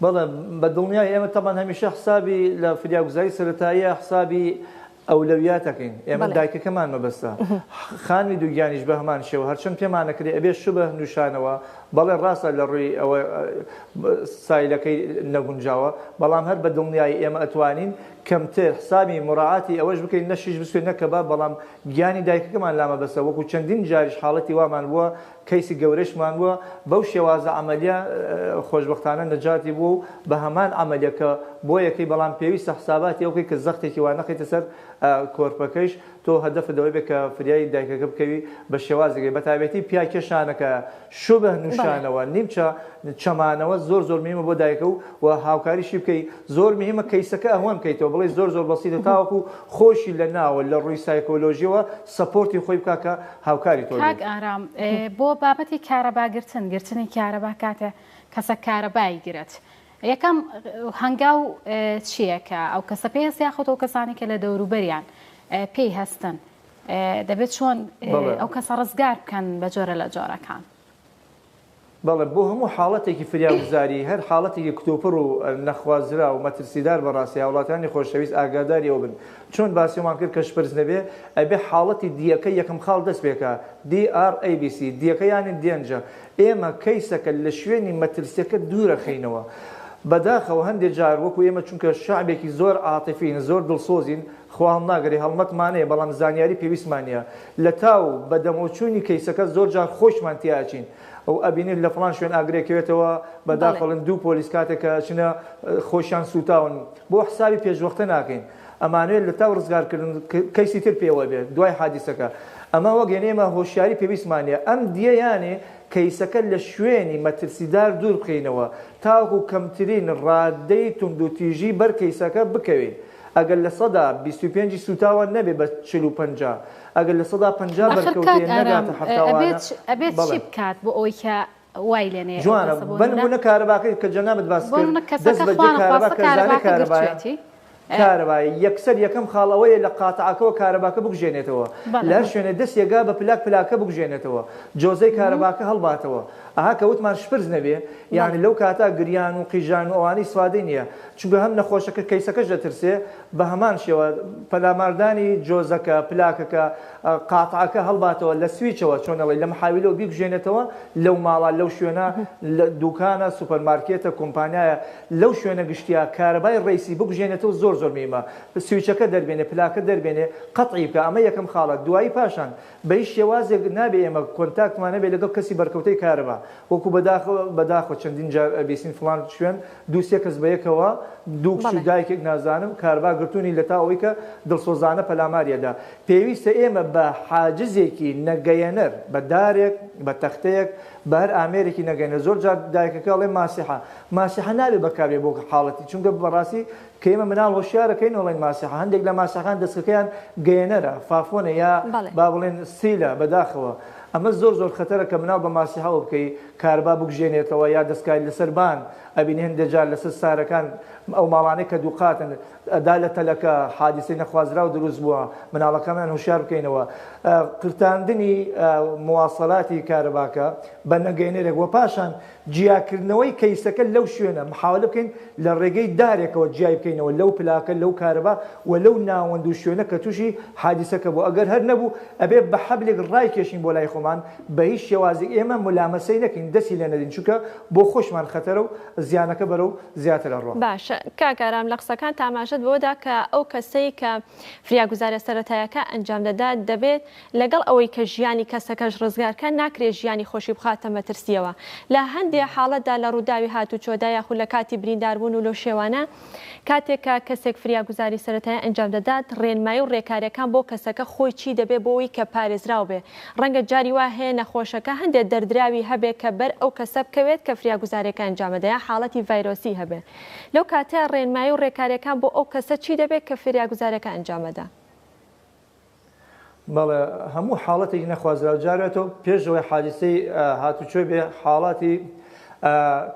S3: بەڵێ بە دڵنیای ئێمە تەبعەن هەمیشە حسابی لە فریاگوزاری سەرەتاییە حسابی ئەولەویات ئەکەین ئێمە دایکەکەمان مەبەستە خانمی دووگیانیش بە هەمان شێوە هەرچەند پێمان نەکرێ ئەبێ شبه نوشانەوە بەڵێ ڕاستە لە ڕووی ئەوە سایلەکەی نەگونجاوە بەڵام هەر بە دڵنیایی ئێمە ئەتوانین کەمتر حسابی مراعاتی ئەوەش بکەین نە شیش بسوێ نە کەباب بەڵام گیانی دایکەکەمان لامە بەسە وەکو چەندین جاریش حاڵەتی وامان بووە کەیسی گەورەشمان بووە بەو شێوازە عەمەلیە خۆشبەختانە نەجاتی بووە و بە هەمان عەمەلیە کە بۆ یەکەی بەڵام پێویستە حساباتی ئەو بکەی کە زەختێکی وا نەخەیتە سەر کۆرپەکەیش تۆ هەدەفت ئەوە بێ کە فریای دایکەکە بکەوی بە شێوازێکی بە تایبەتی پیا کێشانەکە شوبه نوشانەوە نیمچە چەمانەوە زۆر زۆر مهمە بۆ دایکە و و هاوکاریشی بکەی زۆر مهمە کەیسەکە ئەهوەن بکەیتەوە بڵێی زۆر زۆر بەسیتە تاوەکو خۆشی لە ناوە لە ڕووی سایکۆلۆژیەوە support ی خۆی بکا کە هاوکاری تۆ
S1: کاک
S3: بێت.
S1: ئارام بۆ بابەتی کارەبا گرتن گرتنی کارەبا کاتێ کەسەک کارەبای گرت یەکەم هەنگاو چییە کە ئەو کەسە پێی هەست یاخود ئەو کەسانی کە لە دەوروبەریان پێی هەستن دەبێت چۆن ئەو کەسە ڕزگار بکەن بە جۆرە لە جۆرەکان؟
S3: بەڵێ بۆ هەموو حاڵەتێکی فریاگوزاری، هەر حاڵەتێکی کتوپڕ و نەخوازراو و مەترسیدار بەڕاستی هاوڵاتیانی خۆشەویست ئاگاداری ئەوە بن چۆن باسیمان کرد کە شپرس نەبێ ئەبێ حاڵەتی دیەکە یەکەم خاڵ دەست پێکا DRABC دیەکە یانی danger ئێمە کەیسەکە لە شوێنی مەترسیەکە دوورەخەینەوە بەداخەوە هەندێ جار وەکو ئێمە چونکە شەعبێکی زۆر عاتیفین زۆر دڵسۆزین خوا هەڵناگرێ هەڵمەتمان هەیە بەڵام زانیاری پێویستمان نیە لە تاو بە دەمەوچوونی کەیسەکە زۆر جار خۆیشمان تیا ئەچین و ئەبینین لە فڵان شوێن ئاگرێک کەوێتەوە بە داخەڵن دوو پۆلیس کاتێک کە ئەچنە خۆشیان سووتاون بۆ حسابی پێشوەختە ناکەین ئەمانەوێت لە تاو ڕزگارکردن کەیسی تر پێوە بێت دوای حادیسەکە ئەمە وەک یەنێ ئێمە هۆشیاری پێویستمان نیە ئەم دیە یانێ کەیسەکە لە شوێنی مەترسیدار دوور بخەینەوە تاوەکو کەمترین ڕادەی توندوتیژی بەر کەیسەکە بکەوێت ئەگەر 25% ی سووتاوە نەبێ بە 40 و 50 ئەگەر 50%
S1: ئاخر کاک
S3: بەرکەوتەیە
S1: ئارام
S3: نەگاتە 70
S1: ئەبێت
S3: وانە
S1: ئەبێت
S3: بەڵێ
S1: چی بکات بۆ ئەوەی کە وای لێ نەیە ئەو
S3: جوانە
S1: کەسە بۆ
S3: بە
S1: نمونە
S3: نمونە کارەباکەی کە جەنابت باست
S1: بۆ
S3: کرد
S1: نمونە
S3: دەست
S1: کەسەکە
S3: بەجێ
S1: خوا
S3: کارەبا
S1: نەخواستە
S3: کە زانێ
S1: کارەباکە
S3: کارەبایە
S1: گرتوێتی
S3: کارەبایە یەکسەر یەکەم خاڵ ئەوەیە لە قاتعەکەوە کارەباکە بکوژێنێتەوە
S1: بەڵێ
S3: لە هەر شوێنێ دەست یەگا بە پلاک پلاکە بکوژێنێتەوە جۆزەی کارەباکە هەڵباتەوە ئەها کە وتمان شپرز نەبێ یانی لەو کاتە گریان و قیژان و ئەوانەی سوادەی نیە چونکە هەم نەخۆشەکە کەیسەکەش دەترسێ بە هەمان شێوە پەلاماردانی جۆزەکە پلاکەکە قاتعەکە هەڵباتەوە لە سویچەوە چۆن ئەڵێی لە محاویلەوە بیکوژێنێتەوە لەو ماڵە لەو شوێنە لە دوکانە سوپەرمارکێتە کۆمپانیایە لەو شوێنە گشتیە کارەبای ڕەیسی بکوژێنێتەوە زۆر زۆر مهمە سویچەکە دەربێنێ پلاکە دەربێنێ قەتعی بکا ئەمە یەکەم خاڵە دوایی پاشان بە هیچ شێوازێک نابێ ئێمە کۆنتاکتمان هەبێ لەگەڵ کەسی بەرکەوتەی کارەبا وەکو بەداخەوە بەداخەوە چەندین جار ئەبیسین فڵان شوێن دوو سێ کەس بەیەکەوە دوو کچ و دایکێک نازانم کارەبا گرتوونی لەتا ئەوەی کە دڵسۆزانە پەلاماری ئەدا پێویستە ئێمە بە حاجزێکی نەگەیەنەر بە دارێک بە تەختەیەک بە هەر ئامێرێکی نەگەیەنەر زۆر جار دایکەکە ئەڵێ ماسیحە ماسیحە نابێ بەکاربێ بۆ حاڵەتی چونکە بەڕاستی کە ئێمە مناڵ هۆشیارەکەین ئەڵێن ماسیحە هەندێک لە ماسیحەکان دەستکەکەیان گەیەنەرە فافۆنە یا با بڵێن سیلە بەداخەوە. ئەمە زۆر زۆر خەتەرە کە مناڵ بە ماسیحەوە بکەی کارەبا بکوژێنێتەوە یا دەستکاری لەسەر بان ئەبینی هەندێ جار لەسەر سارەکان ئەو ماڵانەی کە دووقاتن ئەدا لە تەلەکە حادیسەی نەخوازراو دروست بووە مناڵەکانمان هۆشیار بکەینەوە قرتاندنی مواسەلاتی کارەباکە بە نەگەینەرێک وە پاشان جیاکردنەوەی کەیسەکە لەو شوێنە، محاوەلە بکەین لە ڕێگەی دارێکەوە جیای بکەینەوە لەو پلاکە، لەو کارەبا و لەو ناوەند و شوێنە کە تووشی حادیسەکە بوو، ئەگەر هەر نەبوو ئەبێ بە حەبلێک ڕایکێشین بۆ لای خۆمان، بە هیچ شێوازێک ئێمە مولامەسەی نەکەین، دەستی لێ نەدەین، چونکە بۆ خۆشمان خەتەرە و زیانەکە بەرەو زیاتر ئەڕوا.
S2: باشە کاک ئارام لە قسەکانتا ئاماژەت بەوە دا کە ئەو کەسەی کە فریاگوزاریە سەرەتایەکە ئەنجام دەدات دەبێت لەگەڵ ئەوەی کە ژیانی کەسەکەش ڕزگار کات ناکرێت ژیانی خۆشی بخاتە مەترسییەوە لە هەندێ حاڵەتدا لە ڕووداوی هاتوچۆدا یاخود لە کاتی برینداربوون و لەو شێوانە کاتێک کە کەسێک فریاگوزاری سەرەتایی ئەنجام دەدات ڕێنمایی و ڕێکاریەکان بۆ کەسەکە خۆی چی دەبێت بۆ ئەوی کە پارێزراو بێ ڕەنگە جاری وا هەیە نەخۆشەکە هەندێ دەردراوی هەبێ کە بەر ئەو کەسە بکەوێت کە فریاگوزاریەکە ئەنجامەدە یان حاڵەتی ڤایرۆسی هەبێ لەو کاتەیا ڕێنمایی و ڕێکاریەکان بۆ ئەو کەسە چی دەبێت کە فریاگوزاریەکە ئەنجامەدا.
S3: بەڵێ هەموو حاڵەتێکی نەخوازراو جارێ تۆ پێش ئەوەی حادیسەی هاتوچۆی بێ حاڵاتی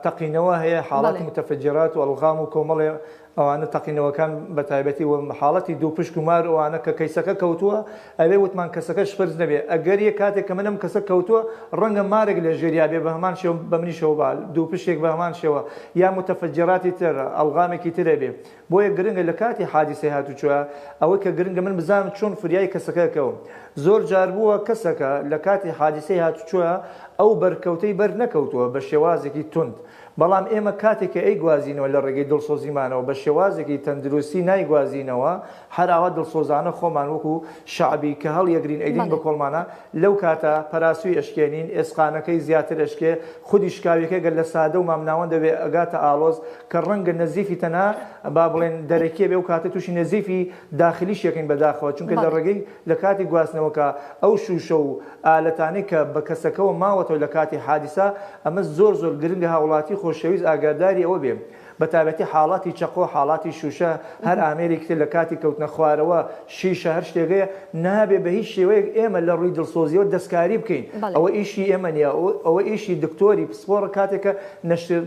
S3: تەقینەوە هەیە حاڵاتی متفجرات و ئەلغام و کۆمەڵێ ئەوانە تەقینەوەکان بە تایبەتی و حاڵەتی دوو پشک و مار ئەوانە کە کەیسەکە کەوتووە ئەوێ وتمان کەسەکە شپرز نەبێ ئەگەر یە کاتێک کە منم کەسە کەوتووە ڕەنگە مارێک لە ژێریا بێ بە هەمان شێوە بە منیشەوە با دوو پشکێک بە هەمان شێوە یا متفجراتی تر ئەلغامێکی ترە بێ بۆیە گرنگە لە کاتی حادیسەی هاتوچۆیا ئەوەی کە گرنگە من بزانم چۆن فریای کەسەکە کەوم زۆر جار بووە کەسەکە لە کاتی حادیسەی هاتوچۆیا ئەو بەرکەوتەی بەر نەکەوتووە بە شێوازێکی توند بەڵام ئێمە کاتێک کە ئەیگوازینەوە لە ڕێگەی دڵسۆزیمانەوە بە شێوازێکی تەندروستی نایگوازینەوە هەر ئاوا دڵسۆزانە خۆمان وەکو شەعبی کە هەڵیەگرین ئەیدەین بە کۆڵمانا لەو کاتە پەراسوی ئەشکێنین ئێسقانەکەی زیاتر ئەشکێ خودی شکاویەکە گەر لە سادە و مامناوەندە بێ ئەگاتە ئاڵۆز کە ڕەنگە نەزیفی تەنها با بڵێن دەرەکیە بێ ئەو کاتە توشی نەزیفی داخلیش یەکەین بەداخەوە چونکە لە ڕێگەی لە کاتی گواستنەوەکە ئەو شوشە و ئالەتانەی کە بە کەسەکەوە ماوەتەوە لە کاتی حادیسە ئەمە زۆر زۆر گرنگە هاوڵاتی خۆشەویست ئاگاداری ئەوە بێ بەتایبەتی حاڵاتی چەقۆ، حاڵاتی شوشە، هەر ئامێرێکی تر لە کاتی کەوتنە خوارەوە، شیشە، هەر شتێک هەیە، نابێ بە هیچ شێوەیەک ئێمە لە ڕووی دڵسۆزییەوە دەستکاری بکەین. ئەوە ئیشی ئێمە نییە، ئەوە ئیشی دکتۆری پسپۆڕە کاتێک کە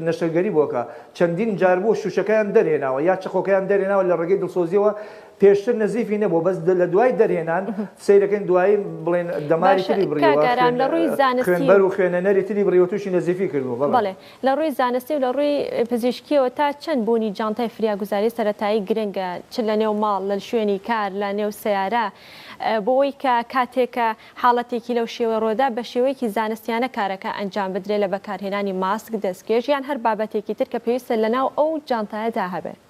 S3: نەشتەرگەری بۆ ئەکا. چەندین جار بووە شوشەکەیان دەرهێناوە یا چەقۆکەیان دەرهێناوە لە ڕێگەی دڵسۆزییەوە پێشتر نەزیفی نەبووە بەس لە دوای دەرهێنان سەیرەکەین دوایی بڵێن دەماری
S2: باشە
S3: تری
S2: کاک
S3: بڕیوە،
S2: ئارام لە ڕووی زانستی
S3: خوێنبەر و خوێنەنەری تری بڕیوە تووشی نەزیفی کردووە. بەڵێ.
S2: بەڵێ لە ڕووی زانستی و لە ڕووی پزیشکییەوە تا چەند بوونی جانتای فریاگوزاری سەرەتایی گرنگە چ لە نێو ماڵ، لە شوێنی کار، لە نێو سەیارە بۆ ئەوەی کە کاتێک کە حاڵەتێکی لەو شێوەیە ڕوودا بە شێوەیەکی زانستیانە کارەکە ئەنجام بدرێت لە بەکارهێنانی ماسک، دەستکێش یان هەر بابەتێکی تر کە پێویستە لە ناو ئەو جانتایەدا هەبێت.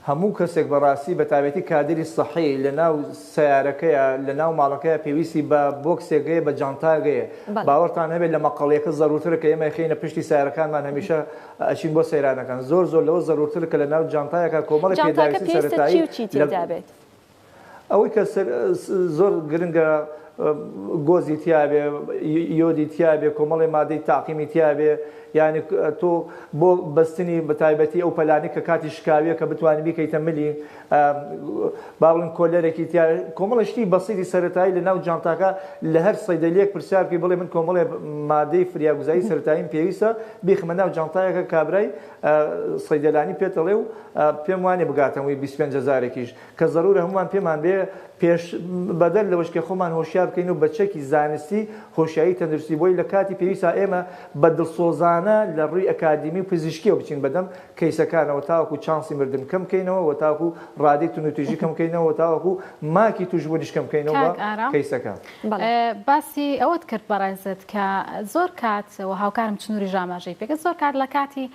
S3: هەموو کەسێک بەڕاستی بەتایبەتی کادری سەحی لەناو سەیارەکەیا لەناو ماڵەکەیا پێویستی بە بۆکسێک هەیە بە جانتایەک هەیە باوەڕتان هەبێت لە مەقەڵیەکە زەرورترە کە ئێمە ئەیخەینە پشتی سەیارەکانمان هەمیشە ئەچین بۆ سەیرانەکان زۆر زۆر لەوە زەرورترە کە لەناو جانتایەکا کۆمەڵێک
S2: جانتاکە
S3: پێداویستی
S2: پێویستە
S3: سەرەتایی
S2: چی و چی
S3: لە
S2: تێدا بێت؟
S3: ئەوەی کە زۆر گرنگە گۆزی تیابێ یۆدی تیابێ کۆمەڵی مادەی تاقیمی تیابێ یعنی تۆ بۆ بەستنی بەتایبەتی ئەو پەلانی کە کاتی شکاویە کە بتوانانی بیکەیتە ملی با بڵێن کۆلەرێکی تیا کۆمەڵە شتی بەسیتی سەرەتایی لە ناو جانتاکە لە هەر سەیدەلیەک پرسیار بکەی بڵێ من کۆمەڵێ مادەی فریاگوزاری سەرەتاییم پێویستە بیخمە ناو جانتایەکە کابرای سەیدەلانی پێتەڵێ و پێم وانێ بگاتە هەمووی 25 هەزارێکیش کە زەرورە هەموومان پێمان بێ پێش بەدەر لەوەش کە خۆمان هۆشیار بکەین و بە چەکی زانستی هۆشیاری تەندروستی بۆی لە کاتی پێویستا ئێمە بە دڵسۆزانە لە ڕووی ئەکادیمی و پزیشکیەوە بچین بەدەم کەیسەکانەوە تاوەکو چانسی مردن کەم بکەینەوە و تاوەکو ڕادەی توندوتیژی کەم بکەینەوە و تاوەکو ماکی توشبوونیش کەم بکەینەوە بە
S1: کاک ئارام
S3: کەیسەکان.
S2: بەڵێ.
S1: باسی ئەوەت کرد بەڕێزت کە زۆر کات و هاوکارم چنوریش ئاماژەی پێکرد زۆر کات لە کاتی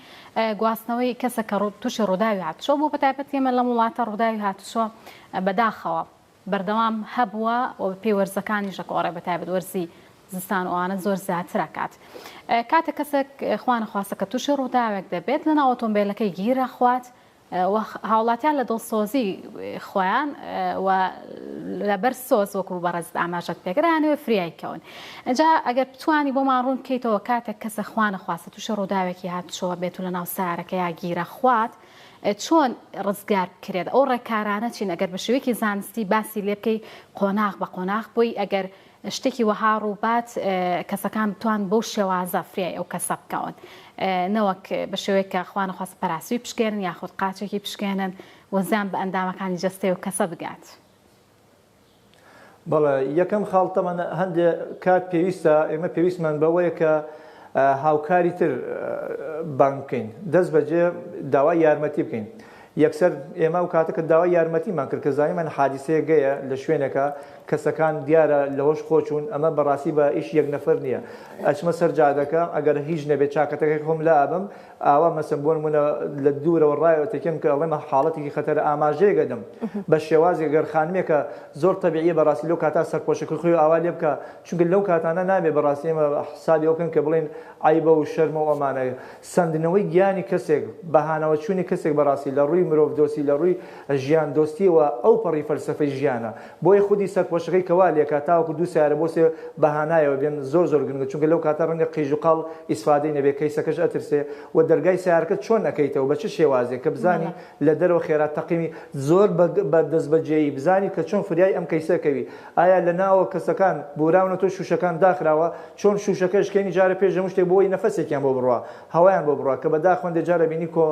S1: گواستنەوەی کەسێک کە تووشی ڕووداوی هاتوچۆ بوو، بەتایبەتی ئێمە لەم وڵاتە ڕووداوی هاتوچۆ بەداخەوە بەردەوام هەبووە و بەپێی وەرزەکانیش دەگۆڕێ بەتایبەت وەرزی زستان و ئەوانە زۆر زیاتر ئەکات. کاتێک کەسێک خوا نەخواستە کە تووشی ڕووداوێک دەبێت لەناو ئۆتۆمبێلەکەی گیر ئەخوات و هاوڵاتیان لە دڵسۆزی خۆیان و لەبەر سۆز وەکو بەڕێزت ئاماژەت پێکرد ئەیانەوێت فریای کەون ئینجا ئەگەر بتوانی بۆمان ڕوون بکەیتەوە کاتێک کەسە خوا نەخواستە تووشی ڕووداوێکی هاتوچۆ بێت و لەناو سەیارەکەیا گیرە خوات. چۆن ڕزگار بکرێت ئەو ڕێکارانە چین ئەگەر بە شێوەیەکی زانستی باسی لێ بکەی قۆناغ بە قۆناغ بۆی ئەگەر شتێکی وەها ڕووبات کەسەکان بتوان بەو شێوازە فریای ئەو کەسە بکەون نەوەک بە شێوەیەک کە خوا نەخواستە پەراسوی بشکێنن یاخود قاچێکی بشکێنن و زیان بە ئەندامەکانی جەستەی ئەو کەسە بگات.
S3: بەڵێ یەکەم خاڵ تەمەن هەندێ کات پێویستە ئێمە پێویستمان بەوەیە کە هاوکاری تر بانگ بکەین دەست بەجێ داوای یارمەتی بکەین یەکسەر ئێمە ئەو کاتە کە داوای یارمەتیمان کرد کە زانیمان حادیسەیەک گەیە لە شوێنێکە کەسەکان دیارە لەهۆش خۆچوون ئەمە بەڕاستی بە ئیش یەک نەفەر نییە ئەچمە سەر جادەکە ئەگەر هیچ نەبێت چاکەتەکەی خۆم لا ئەبم ئاوا مەسەن بۆ نمونە لە دوورەوە ڕایەوەتەکەم کە ئەڵێم حاڵەتێکی خەتەرە ئاماژەیەک ئەدەم بە شێوازێک گەر خانمێکە زۆر تەبیعیە بەڕاستی لەو کاتا سەرپۆشەکەی خۆی ئاوا لێ بکا چونکە لەو کاتانە نابێ بەڕاستی ئێمە حسابی ئەوە بکەین کە بڵێین عەیبە و شەرمە و ئەمانە سەندنەوەی گیانی کەسێک، بە هاناوەچوونی کەسێک بەڕاستی لە ڕووی مرۆڤدۆستی، لە ڕووی ژیاندۆستییەوە ئەو پەڕی فەلسەفەی ژیانە. بۆیە خودی سەرپۆشەکەی کە وا لێکا تاوەکو دوو سەیارە بۆ سێ بە هانایەوە بێن زۆر زۆر گرنگە چونکە لەو کاتە ڕەنگە قیژ و قاڵ ئیسفادەی نەبێ کەیسەکەش ئەترسێ و دەرگای سەیارەکە چۆن ئەکەیتەوە بە چ شێوازێک کە بزانی لە دەرەوە خێرا تەقیمی زۆر بە بە دەستبەجێیی بزانی کە چۆن فریای ئەم کەیسە کەوی ئایا لە ناوە کەسەکان بوراونەتەوە شوشەکان داخراوە چۆن شوشەکە شکێنی جارێ پێش هەموو شتێک بۆی نەفەسێکیان بۆ بڕوا هەوایان بۆ بڕوا کە بەداخەوە هەندێ جار ئەبینی کۆ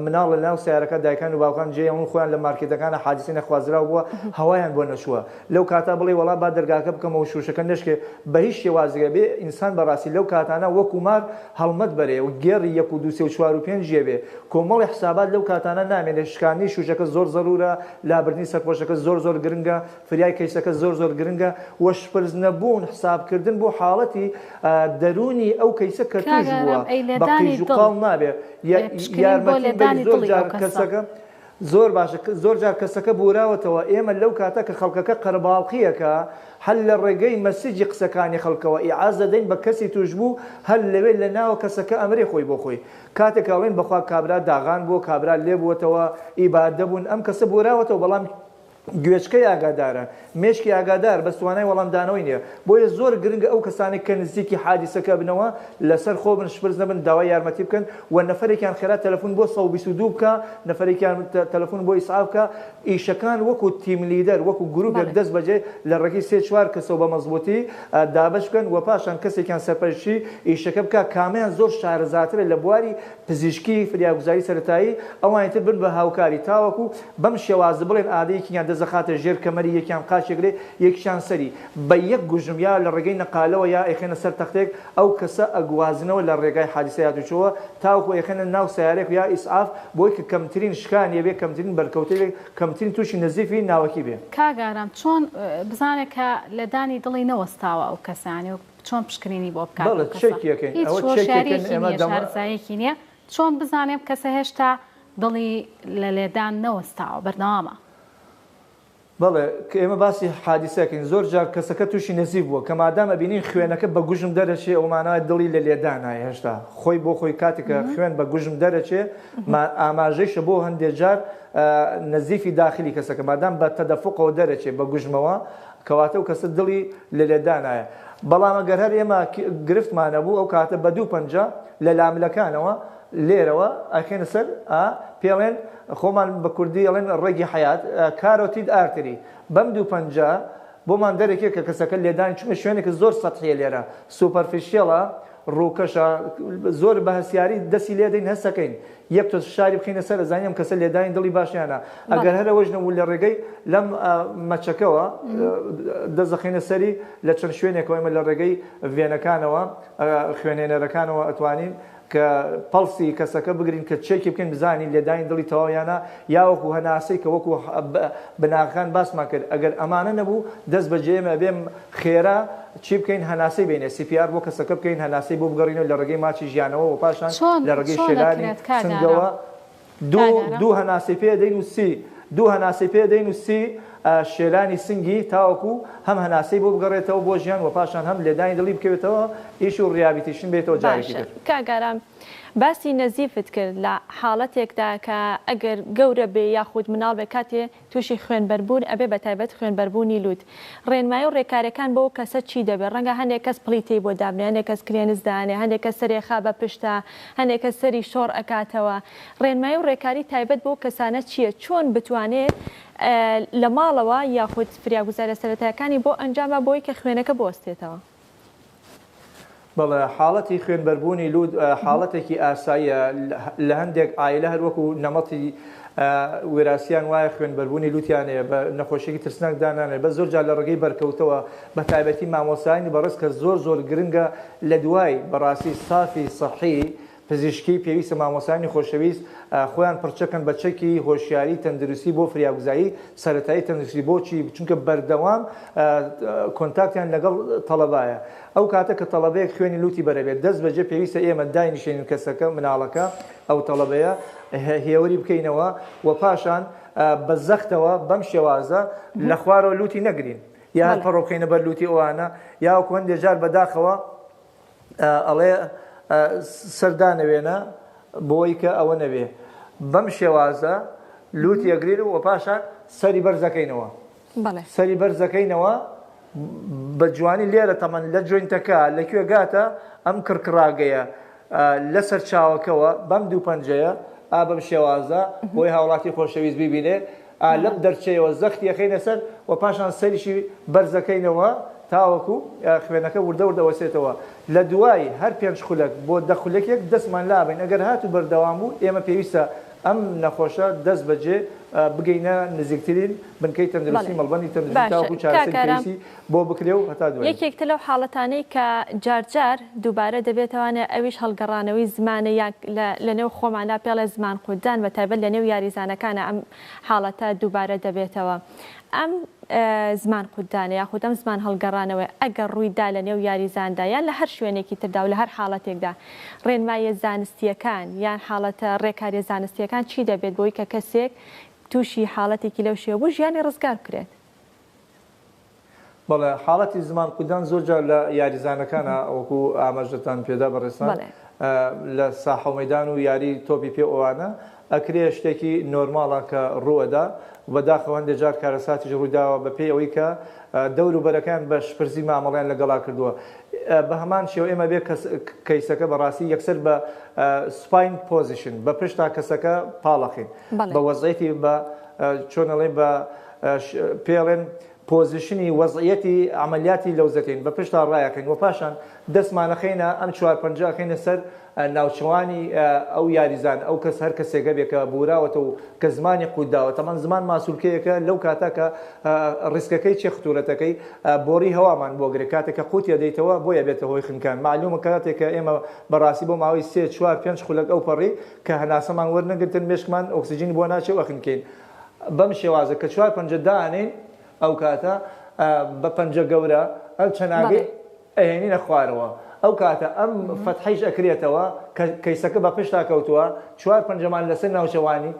S3: مناڵ لە ناو سەیارەکە دایکان و باوکان جێ هەموو خۆیان لە مارکێتەکانە حادیسەی نەخوازراو بووە هەوایان بۆ نەچووە لەو کاتە بڵێ وەڵا با دەرگاکە بکەمەوە شوشەکە نەشکێ بە هیچ شێوازێک ئەبێ ئینسان بەڕاستی لەو کاتانە وەکو مار هەڵمەت بەرێ و گێڕی یەک و دوو سێ و چوار و پێنج یە بێ کۆمەڵی حسابات لەو کاتانە نامێنێ شکاندنی شوشەکە زۆر زەرورە لابردنی سەرپۆشەکە زۆر زۆر گرنگە فریای کەیسەکە زۆر زۆر گرنگە وە شپرز نەبوون حساب کردن بۆ حاڵەتی دەروونی ئەو کەیسە کە
S1: کاک
S3: توش بووە
S1: ئارام ئەی
S3: بە
S1: لێدانی
S3: قیژ و
S1: دڵ
S3: قاڵ نابێ یە
S1: پشکنین بۆ
S3: یارمەتی بەری
S1: لێدانی
S3: زۆر
S1: دڵی
S3: جار
S1: ئەو کەسە.
S3: کەسەکە زۆر باشە زۆر جار کەسەکە بوراوەتەوە ئێمە لەو کاتە کە خەڵکەکە قەرەباڵخیەکە هەر لە ڕێگەی مەسجی قسەکانی خەڵکەوە ئیعاز دەدەین بە کەسی توشبوو هەر لەوێ لە ناوە کەسەکە ئەمرێ خۆی بۆ خۆی کاتێک ئەڵێن بەخوا کابرا داغان بووە کابرا لێبووەتەوە ئیبادە بوون ئەم کەسە بوراوەتەوە بەڵام گوێچکەی ئاگادارە، مێشکی ئاگادار، بەس توانای وەڵامدانەوەی نییە. بۆیە زۆر گرنگە ئەو کەسانەی کە نزیکی حادیسەکە ئەبنەوە لەسەر خۆ بن، شپرز نەبن، داوای یارمەتی بکەن و نەفەرێکیان خێرا تەلەفون بۆ 122 بکا، نەفەرێکیان تەلەفون بۆ ئیسعاف بکا، ئیشەکان وەکو team leader، وەکو گروپێک دەست بەجێ لە ڕێگەی سێ چوار کەسەوە بە مەزبوتی دابەش بکەن و پاشان کەسێکیان سەرپەرشتی ئیشەکە بکا، کامەیان زۆر شارەزاترە لە بواری پزیشکی فریاگوزاری سەرەتایی، ئەوانی تر بن بە هاوکاری تاوەکو بەم شێوازە بڵێن ئادە یەکێکیان دەست دەخاتە ژێر کەمەری یەکیان قاچێک لێ یەکیشیان سەری بە یەک گوژم یا لە ڕێگەی نەقالەوە یا ئەیخەنە سەر تەختێک ئەو کەسە ئەگوازنەوە لە ڕێگای حادیسەی هاتوچۆوە تاوەکو ئەیخەنە ناو سەیارەیەک یا ئیسعاف بۆی کە کەمترین شکانی بێ کەمترین بەرکەوتەی بێ کەمترین توشی نەزیفی ناوەکی بێ.
S1: کاک ئارام چۆن بزانێ کە لێدانی دڵی نەوەستاوە ئەو کەسە یانی چۆن پشکنینی بۆ بکات
S3: بەڵێ
S1: ئەو کەسە
S3: چێکی ئەکەین
S1: هیچ
S3: ئەوە چێکی ئەکەن
S1: هۆشیاریەکی
S3: ئێمە
S1: نیە
S3: دەم
S1: شارەزاییەکی نیە چۆن بزانێ ئەم کەسە هێشتا دڵی لە لێدان نەوەستاوە بەردەوامە.
S3: بەڵێ کە ئێمە باسی حادیسە ئەکەین زۆر جار کەسەکە توشی نەزیف بووە کە مادام ئەبینین خوێنەکە بە گوژم دەرەچێ ئەوە مانای دڵی لە لێدانایە هێشتا خۆی بۆ خۆی کاتێک کە خوێن بە گوژم دەرەچێ ئاماژەیشە بۆ هەندێ جار نەزیفی داخلی کەسەکە مادام بە تەدەفوقەوە دەرەچێ بە گوژمەوە کەواتە ئەو کەسە دڵی لە لێدانایە بەڵام ئەگەر هەر ئێمە گرفتمان هەبوو ئەو کاتە بە دوو پەنجە لە لاملەکانەوە لێرەوە ئەخێنە سەر ئا پێڵێن خۆمان بە کوردی ئەڵێن ڕێگی حەیات carotid artery بەم دوو پەنجە بۆمان دەرەکێ کە کەسەکە لێدانی چونکە شوێنێکە زۆر سەتحیە لێرە superficial ە ڕووکەشە زۆر بە هەستیاری دەستی لێدەین هەستەکەین یەک تۆز فشاری بخەینە سەر ئەزانین ئەم کەسە لێدانی دڵی باش یان نا ئەگەر هەر ئەوەش نەبوو لە ڕێگەی لەم مەچەکەوە دەست دەخەینە سەری لە چەند شوێنێکەوە ئێمە لە ڕێگەی vein ەکانەوە خوێنهێنەرەکانەوە ئەتوانین کە pulse ی کەسەکە بگرین کە چێکی بکەین بزانین لێدانی دڵی تەواو یان نا یا وەکو هەناسەی کە وەکو بناغەکان باسمان کرد ئەگەر ئەمانە نەبوو دەست بەجێ ئێمە ئەبێ خێرا چی بکەین هەناسەی بینێ CPR بۆ کەسەکە بکەین هەناسەی بۆ بگەڕینەوە لە ڕێگەی ماچی ژیانەوە و پاشان
S1: چۆن
S3: لە ڕێگەی
S1: چۆن
S3: شێلانی
S1: ئەکرێت کاک ئارام
S3: سنگەوە
S1: کاک
S3: دوو
S1: ئارام
S3: دوو هەناسەی پێ دەین و سی دوو هەناسەی پێ دەین و سی شێلانی سنگی تاوەکو هەم هەناسەی بۆ بگەڕێتەوە بۆ ژیان و پاشان هەم لێدانی دڵی بکەوێتەوە ئیش و rehabilitation بێتەوە جارێکی
S2: باشە
S3: تر.
S2: کاک ئارام. باسی نەزیفت کرد لە حاڵەتێکدا کە ئەگەر گەورە بێ یاخود مناڵ بێ کاتێ تووشی خوێنبەربوون ئەبێ بەتایبەت خوێنبەربوونی لووت ڕێنمایی و ڕێکارەکان بۆ ئەو کەسە چی دەبێ ڕەنگە هەنێک کەس پڵیتەی بۆ دابنێ هەنێک کەس کلێنس دانێ هەنێک کەس سەری ئەخا بە پشتا هەنێک کەس سەری شۆڕ ئەکاتەوە ڕێنمایی و ڕێکاری تایبەت بۆ کەسانە چییە چۆن بتوانێت لە ماڵەوە یاخود فریاگوزاریە سەرەتایەکانی بۆ ئەنجام با بۆی کە خوێنەکە بوەستێتەوە.
S3: بەڵێ حاڵەتی خوێنبەربوونی لووت حاڵەتێکی ئاساییە لە هەندێک عایلە هەر وەکو نەمەتی وێراسیان وایە خوێنبەربوونی لووتیان هەیە بە نەخۆشیەکی ترسناک دانانێت بەس زۆر جار لە ڕێگەی بەرکەوتەوە بە تایبەتی مامۆستایانی بەڕێز کە زۆر زۆر گرنگە لە دوای بەڕاستی سافی سەحی پزیشکی، پێویستە مامۆستایانی خۆشەویست خۆیان پڕچەکەن بە چەکی هۆشیاری تەندروستی بۆ فریاگوزاری سەرەتایی تەندروستی، بۆچی؟ چونکە بەردەوام کۆنتاکتیان لەگەڵ تەڵەبایە، ئەو کاتە کە تەڵەبەیەک خوێنی لوتی بەرەبێت دەست بەجێ پێویستە ئێمە داینیشێنین کەسەکە، مناڵەکە، ئەو تەڵەبەیە هێوری بکەینەوە و پاشان بە زەختەوە بەم شێوازە لە خوارەوە لوتی نەگرین یا هەر پەڕۆ بخەینە بەر لوتی ئەوانە یا وەکو هەندێ جار بەداخەوە ئەڵێ سەر دانەوێنە بۆی کە ئەوە نەبێ بەم شێوازە لوتی ئەگرین و پاشان سەری بەرزەکەینەوە سەری بەرزەکەینەوە بە جوانی لێرە تەمەن لە جوینتەکە لە کوێ گاتە ئەم کڕکڕاگەیە لە سەرچاوەکەوە بەم دوو پەنجەیە ئا بەم شێوازە بۆی هاوڵاتی خۆشەویست بیبینێ ئا لەم دەرچەیەوە زەختی ئەخەینە سەر و پاشان سەریشی بەرزەکەینەوە تاوەکو خوێنەکە وردە وردە ئەوەسێتەوە لە دوای هەر پێنج خولەک بۆ دە خولەکێک دەستمان لابەین ئەگەر هاتوو بەردەوام بوو ئێمە پێویستە ئەم نەخۆشە دەست بەجێ بگەینە نزیکترین بنکەی تەندروستی مەڵبەندی تەندروستی تاوەکو چارەسەری پێویستی بۆ بکرێ و هەتا دوایی.
S2: یەکێک تر لەو حاڵەتانەی کە جار جار دووبارە دەبێتەوانێ ئەویش هەڵگەڕانەوەی زمانە یا لە نێو خۆماندا پێڵێ زمان قوتدان بە تایبەت لە نێو یاریزانەکانا ئەم حاڵەتە دووبارە دەبێتەوە ئەم زمان قوتدانە یاخود ئەم زمان هەڵگەڕانەوەی ئەگەر ڕووی دا لە نێو یاریزاندا یان لە هەر شوێنێکی تردا و لە هەر حاڵەتێکدا ڕێنماییە زانستییەکان یان حاڵەتە ڕێکاریە زانستییەکان چی دەبێت بۆی کە کەسێک تووشی حاڵەتێکی لەو شێوە بوو ژیانی ڕزگار بکرێت؟
S3: بەڵێ حاڵەتی زمان قودان زۆر جار لە یاریزانەکانە وەکو ئاماژەتان پێدا بەڕێزتان لە ساحە و مەدان و یاری تۆپی پێ ئەوانە ئەکرێ شتێکی نۆرماڵە کە ڕووەدا بەداخەوە هەندێک جار کارەساتیش ڕوویداوە بە پێی ئەوەی کە دەور و بەرەکان بە شپرزی مامەڵیان لەگەڵا کردووە بە هەمان شێوە ئێمە بێ کەیسەکە بەڕاستی یەکسەر بە supine position بە پشتا کەسەکە پاڵەخین بە وەزعیەتی بە چۆن ئەڵێن بە پێڵێن position ی وەزعیەتی عەمەلیاتی لەوزەتین بە پشتا ڕایەخەین و پاشان دەستمان ئەخەینە ئەم چوار پەنجە ئەخەینە سەر ناوچەوانی ئەو یاریزان ئەو کەس هەر کەسێک هەبێ کە بوراوەتە و کە زمانی قوت داوە تەمان زمان ماسولکەیەکە لەو کاتە کە ڕیسکەکەی چێ ختورەتەکەی بۆڕی هەوامان بۆ گرێ کاتێک کە قوتی ئەدەیتەوە بۆیە بێتە هۆی خنکان مەعلومە کاتێک کە ئێمە بەڕاستی بۆ ماوەی سێ چوار پێنج خولەک ئەو پەڕی کە هەناسەمان وەرنەگرتن مێشکمان ئۆکسجینی بۆ ناچێ و ئەخنکێین بەم شێوازە کە چوار پەنجە دانێین ئەو کاتە بە پەنجە گەورە ئەم چەناگەی ئەهێنینە خوارەوە ئەو کاتە ئەم فەتحەیش ئەکرێتەوە کە کەیسەکە بە پشتا کەوتووە چوار پەنجەمان لەسەر ناوچەوانی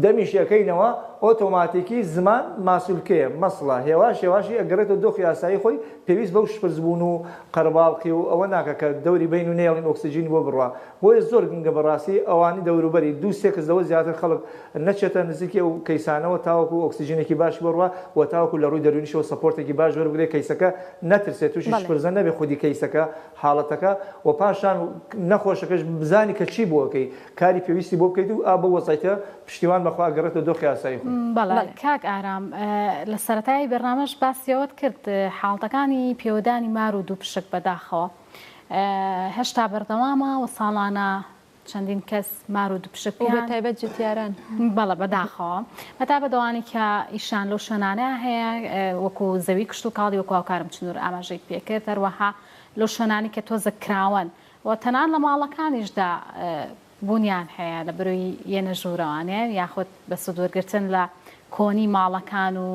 S3: دەمیشی ئەکەینەوە ئۆتۆماتیکی زمان ماسولکەیە مەسڵە هێواش هێواشی ئەگەڕێتەوە دۆخی ئاسایی خۆی پێویست بەو شپرز بوون و قەرەباڵخی و ئەوە ناکا کە دەوری بەین و نەیەڵین ئۆکسجینی بۆ بڕوا بۆیە زۆر گرنگە بەڕاستی ئەوانی دەوروبەری دوو سێ کەس لەوە زیاتر خەڵک نەچێتە نزیکی ئەو کەیسانەوە تاوەکو ئۆکسجینێکی باشی بۆ ڕوا و تاوەکو لە ڕووی دەروونیشەوە support ێکی باش وەربگرێ کەیسەکە نەترسێت تووشی شپرزە نەبێ خودی کەیسەکە حاڵەتەکە و پاشان نەخۆشەکەش بزانی کە چی بۆ ئەکەی کاری پێویستی بۆ بکەیت و ئا بەو وەزعیتە پشتیوان بەخوا ئەگەڕێتەوە دۆخی ئاسایی خۆی.
S1: بەڵێ کاک ئارام لە سەرەتای بەرنامەش باسی ئەوەت کرد حاڵتەکانی پێوەدانی مار و دووپشک بەداخەوە هێشتا بەردەوامە و ساڵانە چەندین کەس مار و دوپشک
S2: پێیان بە تایبەت جوتیاران.
S1: بەڵێ بەداخەوە بە تایبەت ئەوانەی کە ئیشیان لەو شوێنانە هەیە وەکو زەوی کشتوکاڵی وەکو هاوکارم چنور ئاماژەی پێکرد هەروەها لەو شوێنانی کە تۆزە کراوەن و تەنان لە ماڵەکانیشدا بوونیان هەیە لە برۆی یەنە ژوورەوانێ یاخود بە سوودوەرگرتن لە کۆنی ماڵەکان و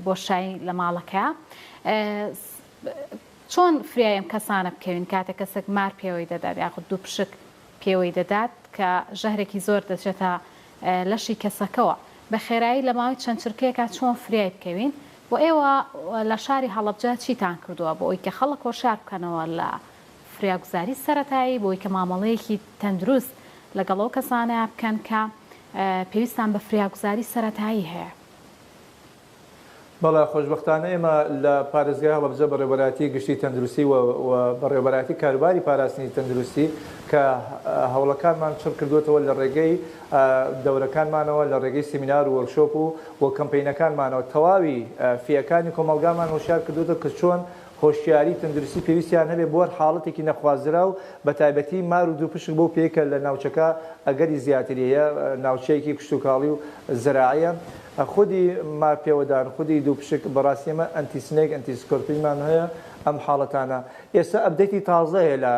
S1: بۆشایی لە ماڵەکە چۆن فریای ئەم کەسانە بکەوین کاتێک کەسێک مار پێوەی دەدات یاخود دووپشک پێوەی دەدات کە ژەهرێکی زۆر دەچێتە لەشی کەسەکەوە بە خێرایی لە ماوەی چەند چرکەیەکا چۆن فریای بکەوین و ئێوە لە شاری هەڵەبجە چیتان کردووە بۆ ئەوی کە خەڵک هۆشیار بکەنەوە لە. فریاگوزاری سەرەتایی بۆی کە مامەڵەیەکی تەندروست لەگەڵ ئەو کەسانە بکەن کە پێویستان بە فریاگوزاری سەرەتایی هەیە.
S3: بەڵێ خۆشبەختانە ئێمە لە پارێزگای هەڵەبجە بەڕێوەبەرایەتی گشتی تەندروستی و و بەڕێوەبەرایەتی کاروباری پاراستنی تەندروستی کە هەوڵەکانمان چڕ کردووەتەوە لە ڕێگەی دەورەکانمانەوە لە ڕێگەی سیمینار و وۆرکشۆپ و و کەمپەینەکانمانەوە تەواوی فیئەکانی کۆمەڵگامان هۆشیار کردووەتەوە کە چۆن هۆشیاری تەندروستی پێویستیان هەبێت بۆ هەر حاڵەتێکی نەخوازراو بەتایبەتی مار و دووپشک بەو پێیە کە لە ناوچەکە ئەگەری زیاتری هەیە ناوچەیەکی کشتوکاڵی و زراعیە خودی مار پێوەدان خودی دووپشک بەڕاستی ئێمە anti snake anti scorpion مان هەیە ئەم حاڵەتانە ئێستا update ی تازە هەیە لە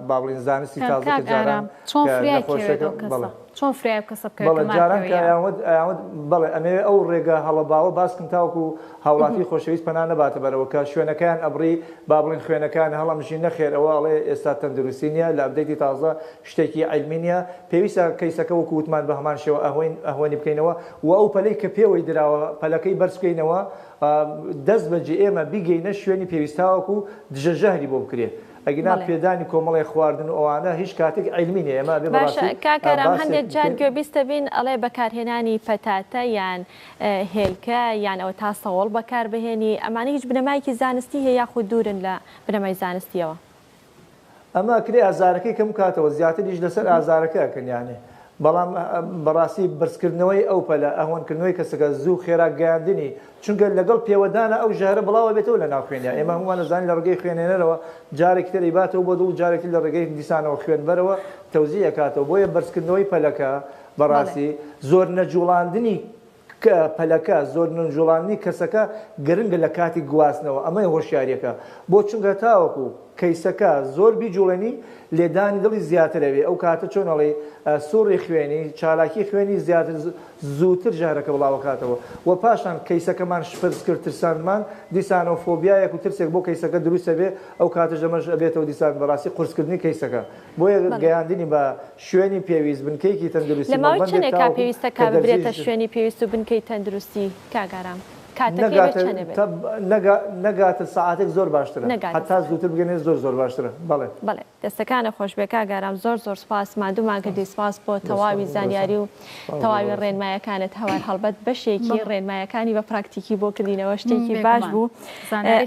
S3: با بڵێین زانستی تازە
S1: کە
S3: کاک جاران
S1: ئارام چۆن
S3: کە
S1: فریای کەوێت
S3: نەخۆشەکە
S1: ئەو کەسە
S3: بەڵێ.
S1: چۆن فریای ئەو کەسە بکەوێت
S3: بەڵێ
S1: کە مار
S3: جاران کە
S1: پێوەیە؟
S3: ئەیانوت ئەیانوت بەڵێ ئەمەوێ ئەو ڕێگا هەڵە باوە باس کەم تاوەکو هاوڵاتی خۆشەویست پەنا نەباتە بەرەوە کە شوێنەکەیان ئەبڕی با بڵێن خوێنەکان هەڵەمژی نەخێر ئەوە ئەڵێ ئێستا تەندروستی نیە لە update ی تازە شتێکی عیلمی نیە پێویستە کەیسەکە وەکو وتمان بە هەمان شێوە ئەهوەین ئەهوەنی بکەینەوە و ئەو پەلەی کە پێوەی دراوە پەلەکەی بەرز بکەینەوە دەست بەجێ ئێمە بیگەینە شوێنی پێویست تاوەکو دژە ژەهری بۆ بکرێ ئەگینا
S2: بەڵێ.
S3: پێدانی کۆمەڵێ خواردن و ئەوانە هیچ کاتێک عیلمی نیە ئێمە ئەبێ
S2: باشە
S3: بەڕاستی
S2: کاک ئارام
S3: باسێک
S2: هەندێک جار
S3: بکەین.
S2: گوێبیست دەبین ئەڵێ بەکارهێنانی پەتاتە یان هێلکە یان ئەوە تا سەوڵ بەکاربهێنی ئەمانە هیچ بنەمایەکی زانستی هەیە یاخود دوورن لە بنەمای زانستیەوە؟
S3: ئەمە ئەکرێ ئازارەکەی کەم بکاتەوە زیاتر ئیش لەسەر ئازارەکە ئەکەن یانێ بەڵام بەڕاستی بەرزکردنەوەی ئەو پەلە ئەهوەنکردنەوەی کەسەکە زوو خێرا گەیاندنی چونکە لەگەڵ پێوەدانە ئەو ژەهرە بڵاو ئەبێتەوە لە ناو خوێنیا ئێمە هەموومان ئەزانین لە ڕێگەی خوێنهێنەرەوە جارێکی تر ئەیباتەوە بۆ دڵ و جارێکی تر لە ڕێگەی دیسانەوە خوێنبەرەوە تەوزیع ئەکاتەوە بۆیە بەرزکردنەوەی پەلەکە بەڕاستی زۆر نەجوڵاندنی پەلەکە زۆر نەجوڵاندنی کەسەکە گرنگە لە کاتی گواستنەوە ئەمەیە هۆشیاریەکە بۆ چونکە تاوەکو کەیسەکە زۆر بیجوڵێنی لێدانی دڵی زیاتر ئەبێ ئەو کاتە چۆن ئەڵێی سوڕی خوێنی چالاکی خوێنی زیاتر زووتر ژەهرەکە بڵاوەکاتەوە و پاشان کەیسەکەمان شپرز کرد ترساندمان دیسانەوە فۆبیایەک و ترسێک بۆ کەیسەکە دروست ئەبێ ئەو کاتەش ئەمەش ئەبێتەوە دیسان بەڕاستی قورسکردنی کەیسەکە بۆیە
S2: بەڵێ.
S3: گەیاندنی بە شوێنی پێویست بنکەیەکی
S2: لە
S3: تەندروستی
S2: ماوەی
S3: مەڵبەندێک
S2: چەنێکا
S3: تاوەکو
S2: پێویستە
S3: کە
S2: کا ببرێتە
S3: دەرزی
S2: شوێنی پێویست و بنکەی تەندروستی کاک ئارام؟ کاتەکەی بێت
S3: نەگاتە
S2: چەنێ بێت؟
S3: تا نەگا نەگاتە سەعاتێک زۆر باشترە
S2: نەگاتە
S3: هەتا
S2: سەعاتێک.
S3: زووتر بگەنێ زۆر زۆر باشترە بەڵێ.
S2: بەڵێ دەستەکانت خۆشبێ کاک ئارام زۆر زۆر سوپاس ماندوومان کردی سوپاس بۆ تەواوی زانیاری و تەواوی ڕێنمایەکانت هەوار هەڵبەت بەشێکی ڕێنمایەکانی بە پراکتیکی بۆ کردینەوە شتێکی باش بوو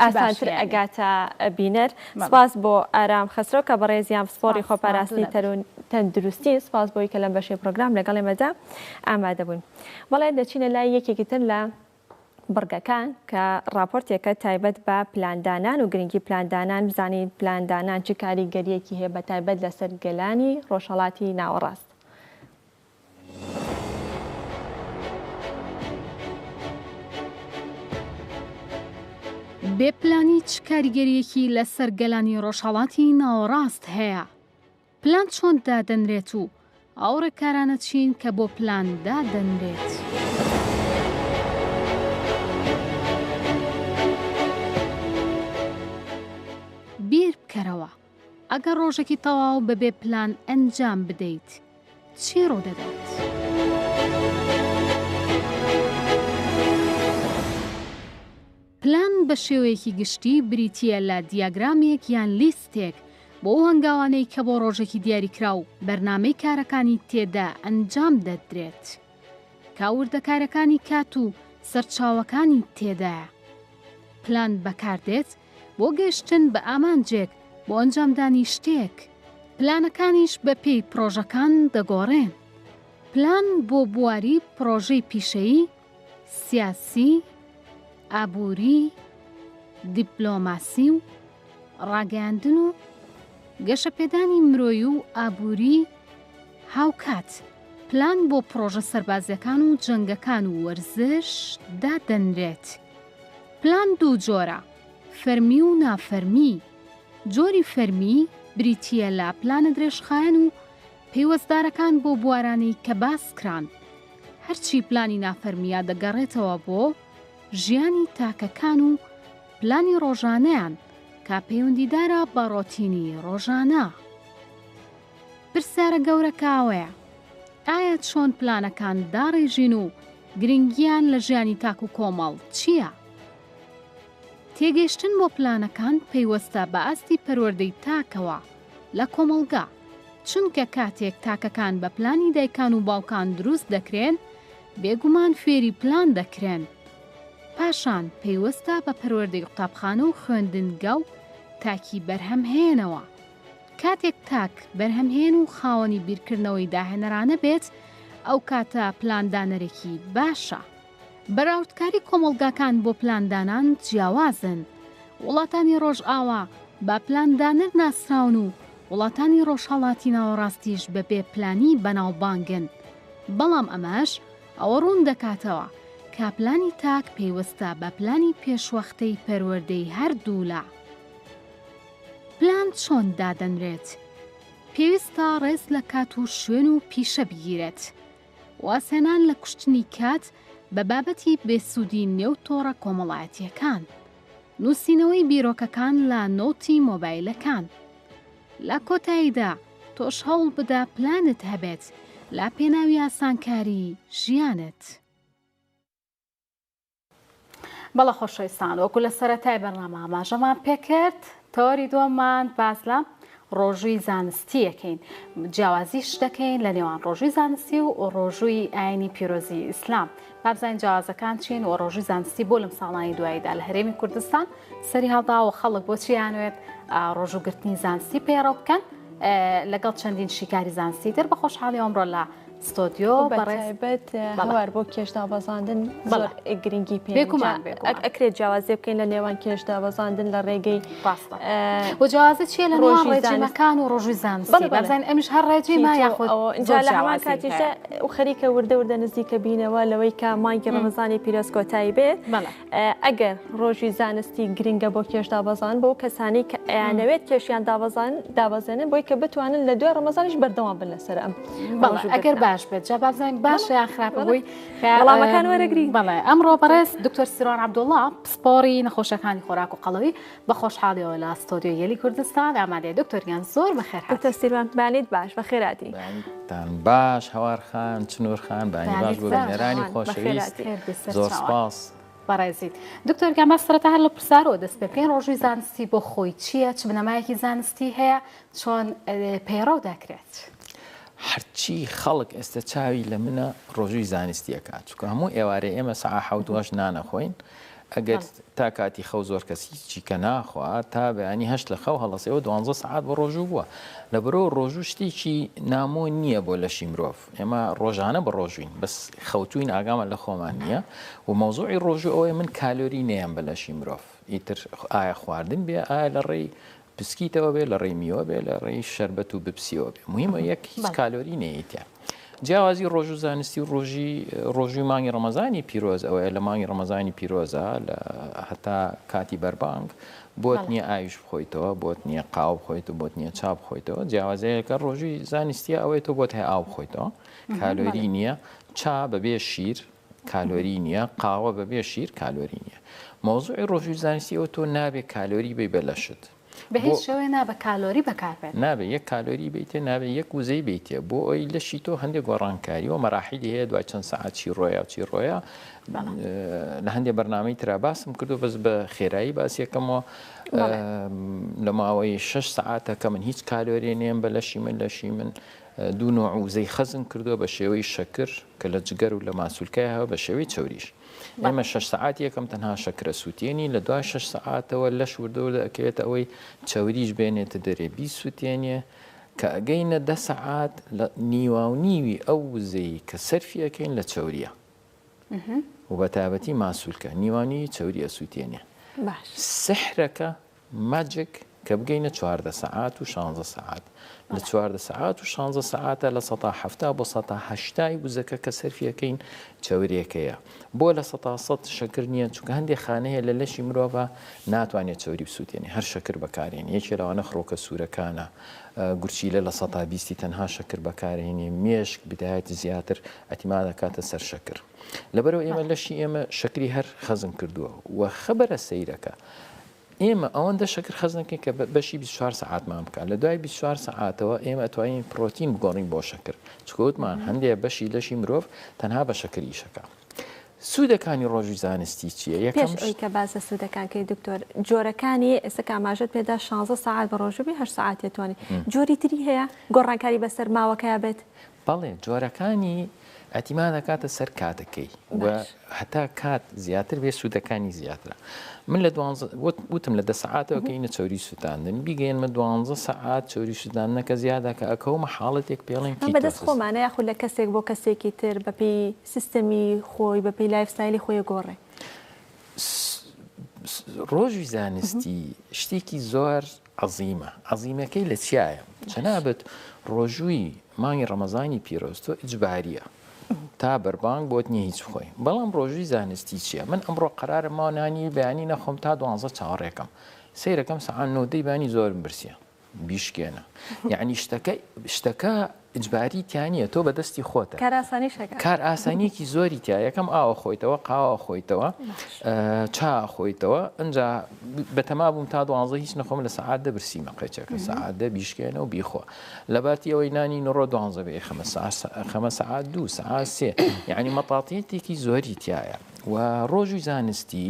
S2: ئاسانتر ئەگاتە بینەر سوپاس بۆ ئارام خەسرەو کە بەڕێزیان پسپۆڕی خۆپاراستنی تەندروستی سوپاس بۆی کە لەم بەشەی پرۆگرام لەگەڵ ئێمەدا ئامادە بوون بەڵێ دەچینە لای یەکێکی تر لە بڕگەکان کە ڕاپۆرتێکە تایبەت بە پلاندانان و گرنگی پلاندانان، بزانین پلاندانان چ کاریگەرییەکی هەیە بەتایبەت لەسەر گەلانی ڕۆژهەڵاتی ناوەڕاست.
S1: بێ پلانی چ کاریگەرییەکی لەسەر گەلانی ڕۆژهەڵاتی ناوەڕاست هەیە؟ پلان چۆن دادەنرێت و ئەو ڕێکارانە چین کە بۆ پلان دادەنرێت؟ بیر بکەرەوە، ئەگەر ڕۆژێکی تەواو بەبێ پلان ئەنجام بدەیت، چی ڕوودەدات؟ پلان بە شێوەیەکی گشتی بریتییە لە دیاگرامێک یان لیستێک بۆ ئەو هەنگاوانەی کە بۆ ڕۆژێکی دیاریکراو بەرنامەی کارەکانی تێدا ئەنجام دەدرێت کە وردەکارەکانی کات و سەرچاوەکانی تێدایە. پلان بەکاردێت بۆ گەیشتن بە ئامانجێک بۆ ئەنجامدانی شتێک، پلانەکانیش بەپێی پڕۆژەکان دەگۆڕێن. پلان بۆ بواری پڕۆژەی پیشەیی، سیاسی، ئابووری، دیپلۆماسی و ڕاگەیاندن و گەشەپێدانی مرۆیی و ئابووری، هاوکات پلان بۆ پڕۆژە سەربازیەکان و جەنگەکان و وەرزش دادەنرێت. پلان دوو جۆرە، فەرمی و نافەرمی. جۆری فەرمی بریتییە لە پلانە درێژخایەن و پەیوەستدارەکان بۆ بوارانەی کە باس کران. هەرچی پلانی نافەرمییە دەگەڕێتەوە بۆ ژیانی تاکەکان و پلانی ڕۆژانەیان کە پەیوەندیدارە بە ڕۆتینی ڕۆژانە. پرسیارە گەورەکە ئەوەیە، ئایا چۆن پلانەکان داڕێژین و گرنگییان لە ژیانی تاک و کۆمەڵ چییە؟ تێگەیشتن بۆ پلانەکان پەیوەستە بە ئاستی پەروەردەی تاکەوە. لە کۆمەڵگا، چونکە کاتێک تاکەکان بە پلانی دایکان و باوکان دروست دەکرێن، بێگومان فێری پلان دەکرێن. پاشان پەیوەستە بە پەروەردەی قوتابخانە و خوێندنگا و تاکی بەرهەمهێنەوە. کاتێک تاک بەرهەمهێن و خاوەنی بیرکردنەوەی داهێنەرانە بێت، ئەوکاتە پلاندانەرێکی باشە. بەراوردکاری کۆمەڵگاکان بۆ پلاندانان جیاوازن. وڵاتانی ڕۆژئاوا بە پلاندانەر ناسراون و وڵاتانی ڕۆژهەڵاتی ناوەڕاستیش بە بێ پلانی بەناوبانگن. بەڵام ئەمەش ئەوە ڕوون دەکاتەوە کە پلانی تاک پەیوەستە بە پلانی پێشوەختەی پەروەردەی هەردوولا. پلان چۆن دادەنرێت؟ پێویستە ڕێز لە کات و شوێن و پیشە بگیرێت. وازهێنان لە کوشتنی کات بە بابەتی بێسوودی نێو تۆڕە کۆمەڵایەتییەکان. نووسینەوەی بیرۆکەکان لە نۆتی مۆبایلەکان. لە کۆتاییدا تۆش هەوڵ بدە پلانت هەبێت لە پێناوی ئاسانکاری ژیانت. بەڵێ خۆشەویستان وەکو لە سەرەتای بەرنامە ئاماژەمان پێکرد تەوەری دووەممان باس لە ڕۆژووی زانستی یەکەین جیاوازیش دەکەین لە نێوان ڕۆژووی زانستی و ڕۆژووی ئاینی پیرۆزی ئیسلام بابزانین جیاوازەکان چین و ڕۆژووی زانستی بۆ لەم ساڵانی دواییدا لە هەرێمی کوردستان سەری هەڵداوە خەڵک بۆچیانوێت ڕۆژووگرتنی زانستی پەیڕەو بکەن لەگەڵ چەندین شیکاری زانستی تر بە خۆشحاڵی ئەمڕۆ لە ستۆدیۆ
S2: بەڕێز هەوار بۆ کێش دابەزاندن زۆر گرنگی پێ ئەکرێت جیاوازی بکەین لە نێوان کێش دابەزاندن لە ڕێگەی
S1: ڕاستە و جیاوازی چییە لە نێوان ڕێجیمەکان و ڕۆژووی زانستی بەزانین ئەمیش هەر ڕێجیمە یاخود
S2: زۆر لە هەمان کاتیشدا و خەریکە وردە وردە نزیکە بینەوە لەوەی کە مانگی ڕەمەزانی پیرۆز کۆتایی بێت ئەگەر ڕۆژی زانستی گرنگە بۆ کێش دابەزان بۆ کەسانی کە ئەیانەوێت کێشیان دابەزان دابەزێنن بۆی کە بتوانن لە دوای ڕەمەزانیش بەردەوام بن لەسەر ئەم
S1: ئەگەر باش بێت جا بابزانین باشە یان خراپە بۆی
S2: وەڵامەکان وەرەگری
S1: بەڵێ ئەمڕۆ بەڕێز دکتۆر سیروان عەبدوڵڵا پسپۆڕی نەخۆشەکانی خۆراک و قەڵەوی بە خۆشحاڵیەوە لە ستۆدیۆی یەلی کوردستان ئامادەیە دکتۆر گیان زۆر بەخێر هاتی.
S2: دکتۆر سیروان بەیانیت باش بەخێرهاتی.
S4: بەیانیتان باش هەوار خان چنور خان بەیانی باش بۆ بینەرانی خۆشەویست زۆر سپاس.
S1: بەڕێزیت دکتۆر گیان با سەرەتا هەر لە پرسیارەوە دەست پێ بکەین ڕۆژووی زانستی بۆ خۆی چییە چ بنەمایەکی زانستی هەیە چۆن پەیڕەو دەکرێت؟
S4: هەرچی خەڵک ئێستا چاوی لە منە ڕۆژووی زانستی ئەکات چونکە هەموو ئێوارێ ئێمە سەعا حەوت و هەشت نان ئەخۆین ئەگەر تا کاتی خەو زۆر کەس هیچی کە ناخوا تا بەیانی هەشت لە خەو هەڵەسێەوە دوانزە سەعات بە ڕۆژوو بووە لەبەرەوە ڕۆژوو شتێکی نامۆ نییە بۆ لەشی مرۆڤ ئێمە ڕۆژانە بە ڕۆژوین بەس خەوتوین ئاگامان لە خۆمان نییە و مەوزوعی ڕۆژوو ئەوەیە من کالۆری نەیەم بە لەشی مرۆڤ ئیتر ئایا خواردن بێ ئایا لە ڕێی پسکیتەوە بێ لە ڕێی میوە بێ لە ڕێی شەربەت و بپسیەوە بێ مهمە یەک هیچ کالۆری نەیتە جیاوازی ڕۆژ و زانستی و ڕۆژی ڕۆژوی مانگی ڕەمەزانی پیرۆز ئەوەیە لە مانگی ڕەمەزانی پیرۆزە لە هەتا کاتی بەربانگ بۆت نییە ئاویش بخۆیتەوە بۆت نییە قاو بخۆیت و بۆت نییە چا بخۆیتەوە جیاوازەیەکە ڕۆژوی زانستیە ئەوەی تۆ بۆت هەیە ئاو بخۆیتەوە کالۆری نییە چا بەبێ شیر کالۆری نییە قاوە بەبێ شیر کالۆری نییە مەوزوعی ڕۆژوی زانستی ئەوە تۆ نابێ کالۆری بی بە لەشت
S1: بە هیچ شێوەیە نابێ کالۆری بەکار بێت.
S4: نابێ یەک کالۆری بیتێ نابێ یەک وزەی بیتێ بۆ ئەوی لەشی تۆ هەندێک گۆڕانکاری و مەراحیلی هەیە دوای چەند سەعات چی ڕۆیا و چی ڕۆیا لە هەندێک بەرنامەی ترا باسم کردو بەس بە خێرایی باسیەکەمەوە لە ماوەی شش سەعاتە کە من هیچ کالۆری نێم بە لەشی من لەشی من دوو نوع وزەی خەزن کردووە بە شێوەی شەکر کە لە جگەر و لە ماسولکای هەیە بە شێوەی چەوریش ئێمە شەش سەعات یەکەم تەنها شەکرە سووتێنی لە دوای شەش سەعاتەوە لەش وردە وردە ئەکەوێتە ئەوەی چەوریش بێنێتە دەرێ بیسووتێنێ کە ئەگەینە دە سەعات لە نیواو نیوی ئەو وزەی کە سەرفی ئەکەین لە چەوریە و بە تایبەتی ماسولکە نیوانی چەوری ئەسووتێنێ سحرەکە Magic کە بگەینە 14 سەعات و شانزە سەعات لە 14 سەعات و شانزە سەعاتە 70% بۆ هەشتای وزەکە کە سەرفیەکەین چەورێکەیە بۆ 100% شەکر نییە چونکە هەندێک خانە هەیە لە لەشی مرۆڤە ناتوانێت چەوری بسووتێنێ هەر شەکر بەکارێن یەکێ لەوانە خڕۆکە سوورەکانە گورچیلە 20% تەنها شەکر بەکارهێنێ مێشک بدایەت زیاتر ئەتیما دەکاتە سەر شەکر لەبەرەوە ئێمە لەشی ئێمە شەکری هەر خەزن کردووە و خەبەرە سەیرەکە ئێمە ئەوەندە شەکر خەز نەکەین کە بەشی 24 سەعاتمان بکات لە دوای 24 سەعاتەوە ئێمە ئەتوانین پرۆتین بگۆڕین بۆ شەکر چونکە وتمان هەندێک بەشی لەشی مرۆڤ تەنها بە شەکر ئیشەکە. سوودەکانی ڕۆژووی زانستی چییە؟ یەکەم
S2: پێش ئەوی کە باس لە سوودەکان کەی دکتۆر، جۆرەکانی ئێستا کە ئاماژەت پێدا شانزە سەعات بە ڕۆژوو بی هەشت سەعات ئەتوانی، جۆری تری هەیە گۆڕانکاری بەسەر ماوەکەیا بێت؟
S4: بەڵێ جۆرەکانی ئیعتیماد ئەکاتە سەر کاتەکەی و هەتا کات زیاتر بێ سوودەکانی زیاترە. من لە دوانزە وتم لە دە سەعاتەوە کەینە چەوری سووتاندن بیگەیەنمە دوانزە سەعات چەوری سووتاندنەکە زیادە کە ئەکەومە حاڵەتێک پێڵێن
S2: ئەمە بەدەست
S4: ketosis.
S2: خۆمانە یاخود لە کەسێک بۆ کەسێکی تر بەپێی سیستەمی خۆی بەپێی lifestyle ی خۆی ئەگۆڕێ؟
S4: ڕۆژی زانستی شتێکی زۆر عەزیمە عەزیمەکەی لە چیایە جەنابت ڕۆژووی مانگی ڕەمەزانی پیرۆز تۆ ئیجباریە تا بەربانگ بۆت نییە هیچ بخۆی بەڵام ڕۆژووی زانستی چییە من ئەمڕۆ قەرارە ماوە نانی بەیانی نەخۆم تا دوانزە چاوەڕێکەم سەیرەکەم سەعات نۆدەی بانی زۆرم برسیە بیشکێنە یعنی شتەکە شتەکە ئیجباری تیا نییە تۆ بەدەستی خۆتە
S2: کار ئاسانیشەکە
S4: کار ئاسانیەکی زۆری تیا یەکەم ئاوە خۆیتەوە قاوە خۆیتەوە چا خۆیتەوە ئەجا بەتەما بووم تا دوانزە هیچ نەخۆم لە سەعات دە برسیمە قەیچەکە سەعات دە بیشکێنە و بیخۆ لەباتی ئەوەی نانی نڕۆ دوانزە بێ خەمە خەمە سەعات دوو سەعات سێ یعنی مەتاتیەتێکی زۆری تایە و ڕۆژی زانستی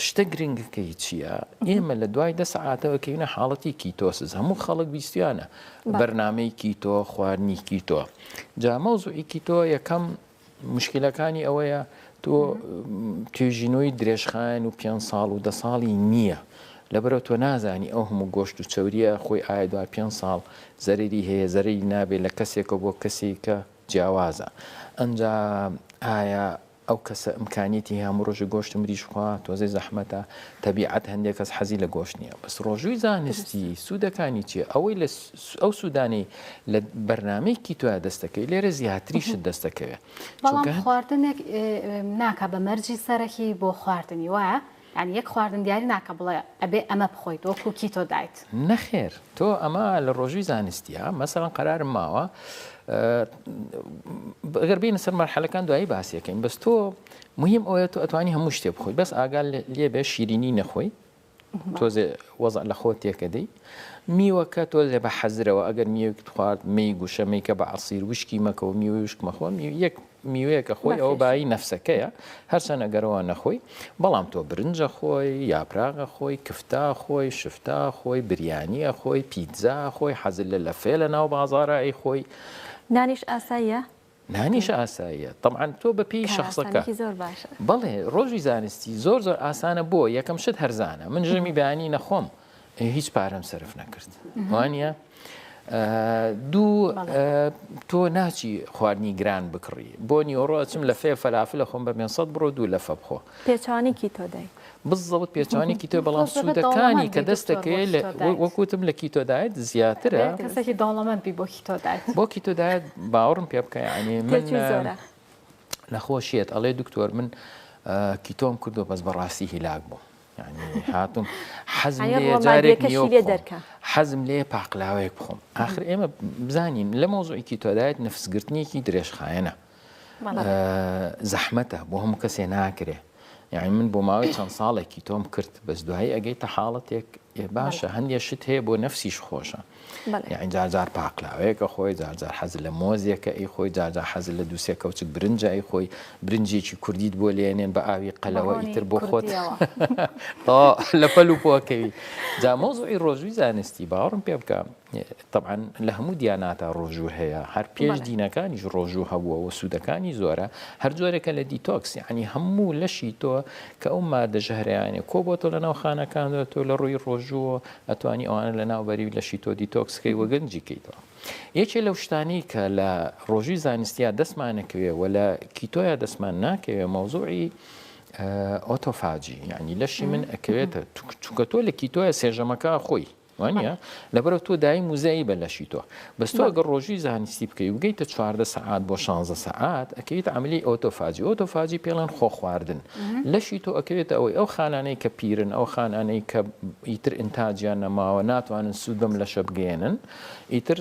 S4: شتە گرنگەکەی چییە؟ ئێمە لە دوای دە سەعاتەوە کەوینە حاڵەتی ketosis هەموو خەڵک بیستویانە بەرنامەی کیتۆ خواردنی کیتۆ جا مەوزوعی کیتۆ یەکەم مشکلەکانی ئەوەیە تۆ توێژینەوەی درێژخایەن و پێ ساڵ و دە ساڵی نییە لەبەرەوە تۆ نازانی ئەو هەموو گۆشت و چەوریە خۆی ئایا دوای پێ ساڵ زەرری هەیە زەرری نابێت لە کەسێکە بۆ کەسێکە جیاوازە ئەجا ئایا ئەو کەسە ئمکانیەتی هەیە هەموو ڕۆژێ گۆشت و مریش بخوا تۆزێ زەحمەتە تەبیعەت هەندێک کەس حەزی لە گۆشت نییە بەس ڕۆژووی زانستی سوودەکانی چییە ئەوەی لە ئەو سوودانەی لە بەرنامەی کیتۆیا دەستەکەی لێرە زیاتریشت دەستەکەوێت
S1: بەڵام خواردنێک ناکا بە مەرجی سەرەکی بۆ خواردنی وایە یانی یەک خواردن دیاری ناکا بڵێ ئەبێ ئەمە بخۆیت وەکو keto diet.
S4: نەخێر تۆ ئەمە لە ڕۆژووی زانستیە مەسەڵەن قەرارم ماوە ئەگەر بینە سەر مەرحەلەکان دوایی باسیەکەین بەس تۆ مهم ئەوەیە تۆ ئەتوانی هەموو شتێ بخۆی بەس ئاگا لێ بێ شیرینی نەخۆی تۆزێ وەزع لە خۆ تێکەدەی میوەکە تۆزێ بە حەزرەوە ئەگەر میوێکت خوارد مەی گوشە مەیکە بە عەسیر وشکی مەکەوە میوەی وشک مەخۆ یەک میوەیەکە خۆی ئەوە بایی نەفسەکەیە هەرچەند ئەگەرەوە نەخۆی بەڵام تۆ برنجە خۆی یاپراغە خۆی کفتا خۆی شفتا خۆی بریانیە خۆی پیتزا خۆی حەزل لە لەفێ لە ناو بازارە ئەی خۆی
S2: نانیش ئاساییە؟
S4: نانیش ئاساییە تەبعەن تۆ بە پێی شەخسەکە
S2: کارئاسانیەکی زۆر باشە.
S4: بەڵێ ڕۆژی زانستی زۆر زۆر ئاسانە بۆ یەکەم شت هەرزانە من ژەمی بەیانی نەخۆم هیچ پارەم سەرف نەکرد وانە دوو تۆ ناچی خواردنی گران بکڕی بۆ نیۆڕۆ ئەچم لە فێ فەلافلە خۆم بە 500 بڕۆ دوو لەفە بخۆ
S2: پێچوانی keto diet
S4: بزەوت پێچوانی کیتۆ بەڵام سوودەکانی کە دەستەکەی وەکوتم لە keto diet زیاترە
S1: کەسێکی دەوڵەمەند بی بۆ keto diet
S4: بۆ keto diet باوەڕم پێ بکە یعنی من نەخۆشیەت ئەڵێ دکتۆر من کیتۆم کردو بەس بەڕاستی هیلاک بووم یعنی هاتوم حەزم لێ جارێک دەرکە حەزم لێ پاقلاوەیەک بخۆم آخر ئێمە بزانین لە مەوزوعی keto diet نفسگرتنێکی درێژخایەنە زەحمەتە بۆ هەموو کەسێ ناکرێ یعنی من بۆ ماوەی چەند ساڵێکی تۆم کرد بەس دوایی ئەگەیتە حاڵەتێک باشە هەندێ شت هەیە بۆ نەفسیش خۆشە یعنی جار جار پاقلاوەیەکە خۆی جار جار حەز لە مۆزێکە ئەی خۆی جار جار حەز لە دووسێ کەوچک برنجە ئەی خۆی برنجێکی کوردیت بۆ لێنێن بە ئاوی قەلەوە ئیتر بۆ خۆت لە پەل و پۆکەوی جا مەوزوعی ڕۆژووی زانستی باوەڕم پێ بکە تەبعەن لە هەموو دیاناتا ڕۆژوو هەیە هەر پێش دینەکانیش ڕۆژوو هەبووە و سوودەکانی زۆرە هەر جۆرێکە لە دیتۆکس یعنی هەموو لەشی تۆ کە ئەو مادە ژەهرەیانە کۆ بۆ تۆ لە ناو خانەکاندا تۆ لە ڕووی ڕۆژووە ئەتوانی ئەوانە لە ناو بەری و لەشی تۆ دیتۆکس کەی و گەنجی کەیتەوە یەکێ لەو شتانەی کە لە ڕۆژووی زانستیا دەستمانەکەوێ و لە کیتۆیا دەستمان ناکەوێ مەوزوعی autophagy یعنی لەشی من ئەکەوێتە چونکە تۆ لە کیتۆیە سێژەمەکە خۆی وانە لەبەرە تۆ دایم وزەی بە لەشی تۆ بەس تۆ ئەگەر ڕۆژی زانستی بکەی و گەیتە 14 سەعات بۆ 16 سەعات ئەکەویت عملی autophagy autophagy پێڵێن خۆ خواردن لەشی تۆ ئەکەوێتە ئەوەی ئەو خانانەی کە پیرن ئەو خانانەی کە ئیتر ئینتاجیان نەماوە ناتوانن سوود بەم لەشە بگەیەنن ئیتر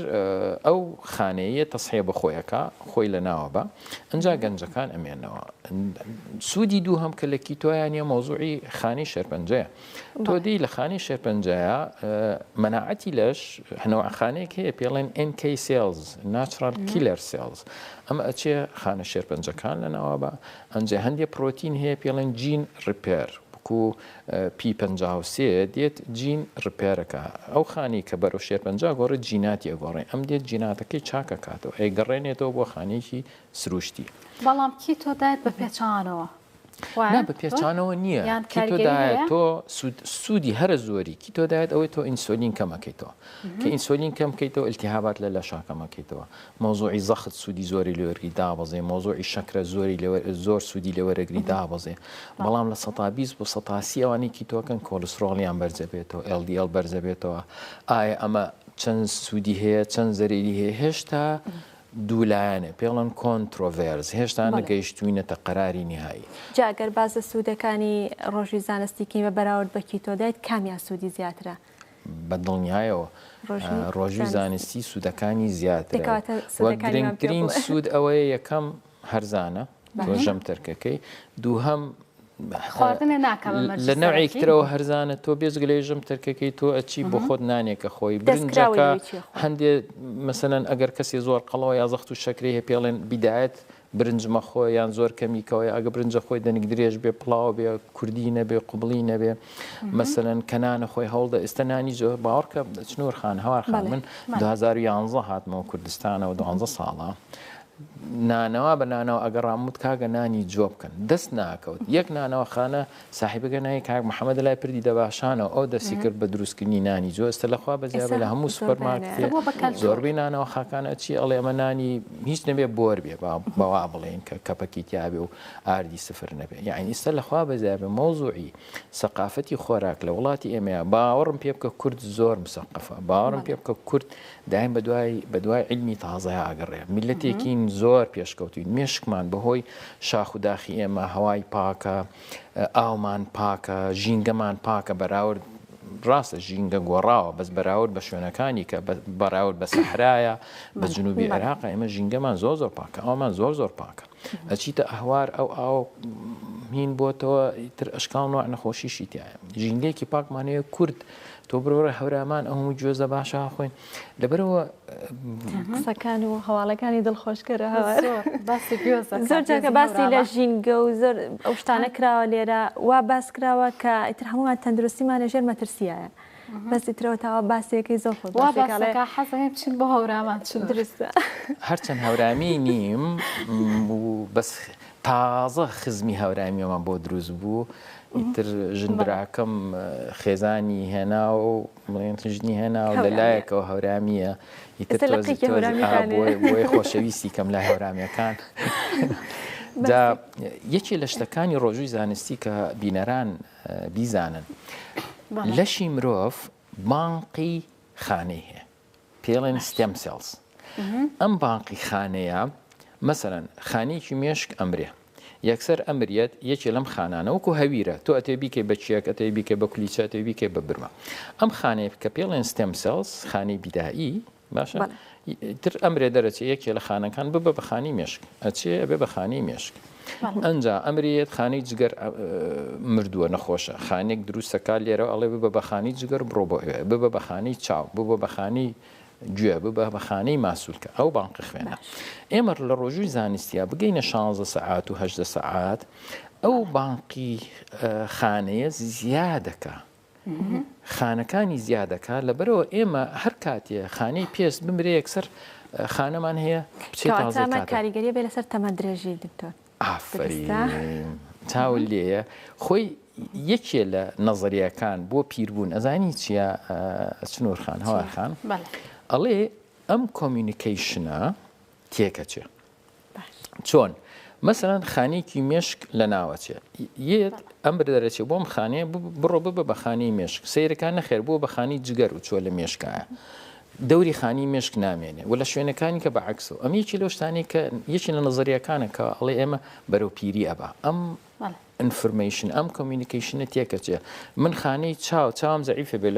S4: ئەو خانەیە تەسحیە بە خۆیەکە خۆی لە ناوە بە ئەجا گەنجەکان ئەمێنەوە سوودی دووهەم کە لە کیتۆیانە مەوزوعی خانی شێرپەنجەیە تۆ دێی لە خانەی شێرپەنجەیە. مەناعەتی لەش نەوع خانەیەک هەیە پێڵێن NK cells Natural Killer Cells ئەمە ئەچێ خانە شێرپەنجەکان لەناوە بە ئەنجە هەندێ پرۆتین هەیە پێڵێن gene repair وەکو P 53 دێت gene repair ەکە ئەو خانی کە بەرەو شێرپەنجە گۆڕێت جیناتی ئەگۆڕێ ئەم دێت جیناتەکەی چاکەکاتەوە ئەیگەڕێنێتەوە بۆ خانەیەکی سروشتی.
S1: بەڵام keto diet بە پێچەوانەوە
S4: وایە؟ نا بە پێچانەوە نییە.
S1: یان
S4: keto
S1: کاریگەری
S4: diet
S1: هەیە؟
S4: تۆ سوود سوودی هەرە زۆری keto diet ئەوەی تۆ ئینسۆلین کەم ئەکەیتەوە کە ئینسۆلین کەم بکەیتەوە ئیلتیهابات لە لەشا کەم ئەکەیتەوە مەوزوعی زەخت سوودی زۆری لێ وەرگری دابەزێ مەوزوعی شەکرە زۆری لێ زۆر سوودی لێ وەرەگری دابەزێ بەڵام 20% بۆ 30% ئەوانەی keto کەن کۆلسترۆڵیان بەرزەبێتەوە LDL بەرزەبێتەوە ئایا ئەمە چەند سوودی هەیە چەند زەرەری هەیە هێشتا دوولایەنە پێڵن controversy هێشتا نەگەیشتوینەتە قەراری نیهایی.
S2: جا گەر باس لە سوودەکانی ڕۆژووی زانستی کەین بە بەراورد بە keto diet کامیان سوودی زیاترە؟
S4: بە دڵنیایەوە ڕۆژووی زانستی سوودەکانی زیاترە و گرنگترین سوود ئەوەیە یەکەم هەرزانە تۆ ژەم تەرکەکەی دووهەم
S1: خواردنێ ناکا بە مەرجی
S4: لە نەوعێکی
S1: سەرەکی.
S4: ترەوە هەرزانە تۆ بێجگە لەوەی ژەم تەرکەکەی تۆ ئەچی بۆ خۆت نانێکە خۆی
S2: دەستکراوەی
S4: برنجەکە
S2: لەوەی چیە خۆی.
S4: هەندێ مەسەلەن ئەگەر کەسێ زۆر قەڵەوە یا زەخت و شەکرەی هەیە پێڵێن بیدایەت برنج مەخۆ یان زۆر کەمی کەوە یا ئەگە برنجە خۆی دەنک درێژ بێ پڵاو بێ کوردی نەبێ قوبڵی نەبێ مەسەلەن کە نانە خۆی هەوڵدە ئێستا نانی زۆر باوەڕکە چنور خان هەوار خان
S2: بەڵێ.
S4: من 2011 هاتمەوە کوردستانەوە 12 ساڵە نانەوا بە نانەوا ئەگەڕام وت کاکە نانی جۆ بکەن دەست ناکەوت یەک نانەواخانە ساحیبەکە ناوی کاک محەممەد لای پردی دەباشانەوە ئەو دەستی کرد بە دروستکردنی نانی جۆ ئێستا لەخوا بەزیابێ لە هەموو سوپەرمارکتێ زۆربەی نانەواخاکان ئەچی ئەڵێ ئەمە نانی هیچ نەبێ بۆر بێ بەوا بڵێن کە کەپەکی تیابێ و ئاردی سفر نەبێ یعنی ئێستا لەخوا بەزیابێ مەوزوعی سەقافەتی خۆراک لە وڵاتی ئێمەیە باوەڕم پێ بکە کورد زۆر مسەقەفە باوەڕم پێ بکە کورد دایم بەدوای بەدوای عیلمی تازەیا ئەگەڕێ. میللەتێکین زۆر پێشکەوتوین. مێشکمان بەهۆی شاخ و داخی ئێمە هەوای پاکە، ئاومان پاکە، ژینگەمان پاکە بەراورد ڕاستە ژینگە گۆڕاوە بەس بەراورد بە شوێنەکانی کە بەراورد بە سەحرایە بە جنوبی عێراق ئێمە ژینگەمان زۆر زۆر پاکە ئەومان زۆر زۆر پاکە ئەچیتە ئەهوار ئەو ئاو هین بۆتەوە تر ئەشکاڵ نوع نەخۆشیشی تایە ژینگەیەکی پاکمان هەیە کورد تۆ برۆرە هەورامان ئەو هەموو گوێزە باشە خۆین لەبەرەوە
S2: قسەکان و هەواڵەکانی دڵخۆشکەرە
S1: باسی گوێزە
S2: زۆر جاکە باسی لە ژینگە و زۆر ئەو شتانە کراوە لێرە وا باس کراوە کە ئیتر هەموومان تەندروستیمان لەژێر مەترسیایە بەس ئیترەوە تاوە باسێکی زۆر خۆش
S1: وا باسەکە حەزەکەم بچین بۆ هەورامان چ
S2: درستە
S4: هەرچەند هەورامی نیم و بەس تازە خزمی هەورامیەمان بۆ دروست بوو ئیتر ژن براکەم خێزانی هێنا و بڵێن ژنی هێنا و لە لایەکەوە هەورامیە ئیتر بۆی خۆشەویستی کەم لای هەورامیەکان جا یەکێ لە شتەکانی ڕۆژووی زانستی کە بینەران بیزانن لەشی مرۆڤ بانقی خانەی هەیە پێڵێن stem cells ئەم بانقی خانەیە مەسەلەن خانەیەکی مێشک ئەمرێ یەکسەر ئەمریەت یەکێ لەم خانانە وەکو هەویرە تۆ ئەتێ بیکەی بە چیەک ئەتێ بیکەی بە کولیچە ئەتێ بیکەی بە برمە ئەم خانەیە کە پێڵێن stem cells خانەی بیدایی باشە تر ئەمرێ دەرەچێ یەکێ لە خانەکان ببە بە خانی مێشک ئەچێ ئەبێ بە خانی مێشک ئەنجا ئەمریت خانەی جگەر مردووە نەخۆشە خانێک دروستەکە لێرە ئەڵێ ببە بە خانی جگەر بڕۆ بۆ ئەوێ ببە بە خانی چاو ببە بە خانی گوێ ببە بە خانەی ماسولکە ئەو بانقی خوێنە ئێمە لە ڕۆژووی زانستیا بگەینە 16 سەعات و 18 سەعات ئەو بانقی خانەیە زیادەکە خانەکانی زیادەکە لەبەرەوە ئێمە هەر کاتێ خانەی پێست بمرێ یەکسەر خانەمان هەیە بچێت
S2: کاریگەری بێ لەسەر تەمەن درێژی دکتۆر
S4: ئافەرین چاوت لێیە خۆی یەکێ لە نەزەریەکان بۆ پیربوون ئەزانی چییە چنور خان هەوار خان ئەڵێ ئەم communication ە تێکەچێ چۆن مەسەلەن خانێکی مێشک لە ناوەچێ یەت ئەمر دەرەچێ بۆم خانەیە بڕۆ ببە بە خانی مێشک سیرەکان نەخێر بووە بە خانی جگەر و چوە لە مێشکایە دەوری خانی مێشک نامێنێ و لە شوێنەکانی کە بە عەکسەوە. ئەمە یەکێ لەو شتانەی کە یەکێ لە نەزەرییەکانە کە ئەڵێ ئێمە بەرەو پیری ئەبا. ئەم information، ئەم communication ە تێکەچێ. من خانەی چاو، چاوم زەعیفە بێ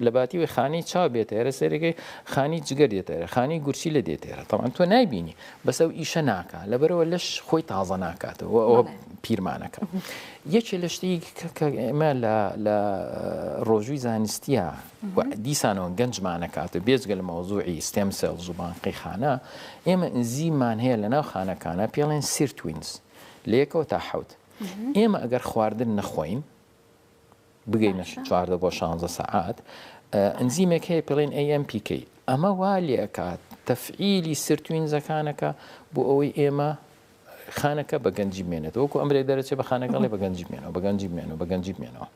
S4: لە باتی وەی خانەی چاو بێتە ئێرە سەیرەکەی خانەی جگەر دێتە ئێرە، خانەی گورچیلە دێتە ئێرە. تەبعەن تۆ نایبینی بەس ئەو ئیشە ناکا. لەبەرئەوە لەش خۆی تازە ناکاتەوە. ئەوە. پیرمانەکە. یەکێ لە شتی کە ئێمە لە ڕۆژووی زانستیە دیسانەوە گەنجمانەکات و بێجگە لە مەوزوعی stem cells و بانقی خانە ئێمە ئەنزیممان هەیە لە ناو خانەکانە پێڵێن sirtuins لە یەکەوە تا حەوت ئێمە ئەگەر خواردن نەخۆین بگەینە 14 بۆ 16 سەعات ئەنزیمێک هەیە پێڵێن AMPK ئەمە وا لێکات تەفعیلی sirtuins ەکانەکە بۆ ئەوەی ئێمە خانەکە بە گەنجی بمێنێتەوە وەکو ئەمرێک دەرەچێ بە خانەکەڵێ بە گەنجی بمێنەوە بە گەنجی بمێنەوە بە گەنجی بمێنەوە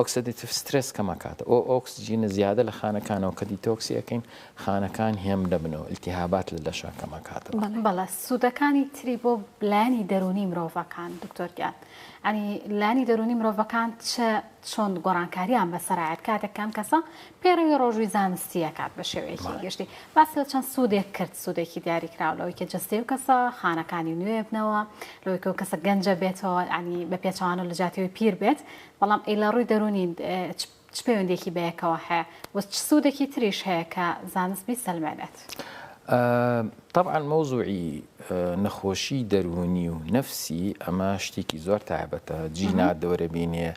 S4: oxidative stress کەمەکاتە ئەو ئۆکسجینە زیادە لە خانەکانەوە کە detox ی ئەەکەین خانەکان هێم دەبنەوە التهابات لە لەشا کەمەکاتەوە.
S1: بەڵێ سوودەکانی تری بۆ لایەنی دەروونی مرۆڤەکان دکتۆر گیان ئەنی لایەنی دەروونی مرۆڤەکان چ چۆن گۆڕانکاریان بەسەرایەت کاتێک کەم کەسە پەیڕەوی ڕۆژووی زانستی ئەکات بە شێوەیەکی گشتی باسی لە چەند سوودێک کرد سوودێکی دیاریکراو لەوەی کە جەستەی و کەسە خانەکانی نوێ بنەوە لەوەی کە کەسە گەنجە بێتەوە ینی بە پێچەوانە لە جاتەوەی پیر بێت بەڵام ئەی لە ڕووی دەروونی چ پەیوەندیەکی بەیەکەوە هەیە و چ سوودێکی تریش هەیە کە زانست بیسەلمێنێت؟
S4: تەبعەن مەوزوعی نەخۆشی دەروونی و نەفسی ئەمە شتێکی زۆر تایبەتە جینات دەورە بینێ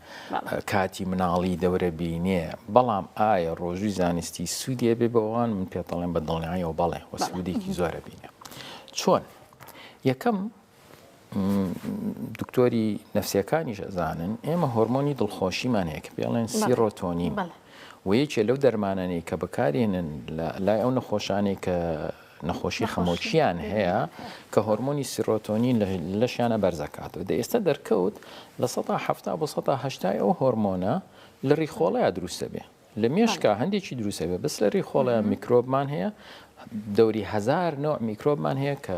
S4: کاتی مناڵی دەورە بینێ بەڵام ئایا ڕۆژووی زانستی سوودی بێ بەوان من پێتەڵێن بە دڵنیایەوە بەڵێ وە سوودێکی زۆرە بینێ چۆن یەکەم دکتۆری نەفسیەکانیش ئەزانن ئێمە هۆرمۆنی دڵخۆشیمان هەیە کە پێڵێن سیرۆتۆنین و یەکێ لەو دەرمانانەی کە بەکارێنن لای ئەو نەخۆشانەی کە نەخۆشی خەمۆکیان هەیە کە هۆرمۆنی سیرۆتۆنین لە لەشیانە بەرزەکاتەوە دە ئێستا دەرکەوت لە 1970 بۆ 1970 ئەو هۆرمۆنە لە ڕیخۆڵەیە دروستە بێ لە مێشکا هەندێکی دروست ئەبێ بەس لە ریخۆڵەیە میکرۆبمان هەیە دەوری هزار نوع میکرۆبمان هەیە کە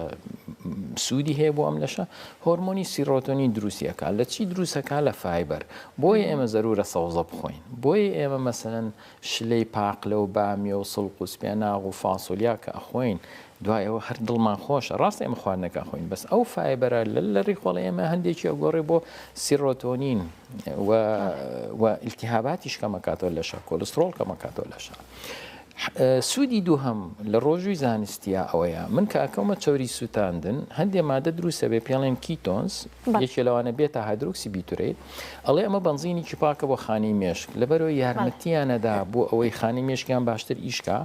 S4: سوودی هەیە بۆ ئەم لەشە هۆرمۆنی سیرۆتۆنین دروستیەکە لە چی دروستەکە لە fiber بۆیە ئێمە زەرورە سەوزە بخۆین بۆیە ئێمە مەسەن شلەی پاقلە و بامیە و سڵق و سپێناغ و فاسۆلیا کە ئەخۆین دوای ئەوە هەر دڵمان خۆشە ڕاستە ئێمە خواردنەکە ئەخۆین بەس ئەو fiber ە لە لە ڕیخۆڵی ئێمە هەندێکی ئەگۆڕێ بۆ سیرۆتۆنین و و التهاباتیش کەمەکاتەوە لەشە کۆلسترۆڵ کەمەکاتەوە لەشە سوودی دووهەم لە ڕۆژووی زانستیا ئەوەیە من کە ئەکەومە چەوری سووتاندن هەندێ مادە دروستە بێ پێڵێن ketones یەکێ لەوانە beta hydroxybutyrate ئەڵێ ئەمە بەنزینێکی پاکە بۆ خانەی مێشک لەبەرەوە یارمەتیانەدا بۆ ئەوەی خانەی مێشکیان باشتر ئیشکا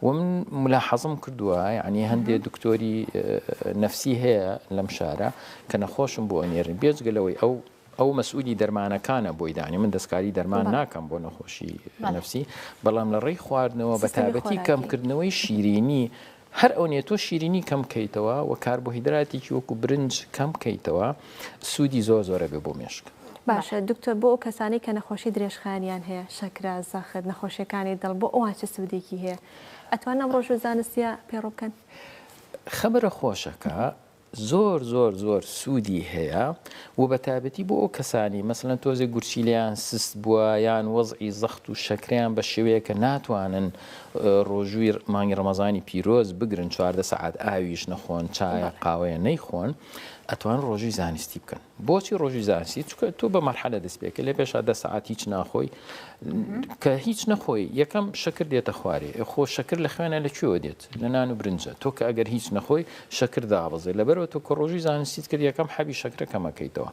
S4: و من ملاحەزم کردووە یعنی هەندێ دکتۆری نەفسی هەیە لەم شارە کە نەخۆشم بۆ ئەنێرن بێجگە لەوەی ئەو ئەو مەسئولی دەرمانەکانە بۆی دانی من دەستکاری دەرمان ناکەم بۆ نەخۆشی نەفسی بەڵام لە ڕێی خواردنەوە بە تایبەتی کەمکردنەوەی شیرینی هەر ئەو نیە تۆ شیرینی کەم کەیتەوە و کاربۆهیدراتێکی وەکو برنج کەم کەیتەوە سوودی زۆر زۆرە بێ بۆ مێشک.
S2: باشە دکتۆر بۆ ئەو کەسانەی کە نەخۆشی درێژخایەنیان هەیە شەکرە، زەخت، نەخۆشیەکانی دڵ بۆ ئەوان چ سوودێکی هەیە ئەتوانن ئەم ڕۆژوو زانستیە پەیڕەو بکەن؟
S4: خەبەرە خۆشەکە زۆر زۆر زۆر سوودی هەیە و بە تایبەتی بۆ ئەو کەسانی مەسەلەن تۆزێک گورچیلەیان سست بووە یان وەزعی زەخت و شەکرەیان بە شێوەیەکە ناتوانن ڕۆژووی مانگی ڕەمەزانی پیرۆز بگرن 14 سەعات ئاویش نەخۆن چایە قاوەیە نەیخۆن ئەتوان ڕۆژووی زانستی بکەن بۆچی ڕۆژی زانستی چکە تۆ بە مەرحەلە دەست پێکە لە پێشا دە سەعات هیچ ناخۆی کە هیچ نەخۆی یەکەم شەکر دێتە خوارێ خۆ شەکر لە خوێنە لە کوێوە دێت لە نان و برنجە تۆ کە ئەگەر هیچ نەخۆی شەکر دابەزێ لەبەرەوە تۆ کە ڕۆژی زانستیت کرد یەکەم حەبی شەکرە کەمەکەیتەوە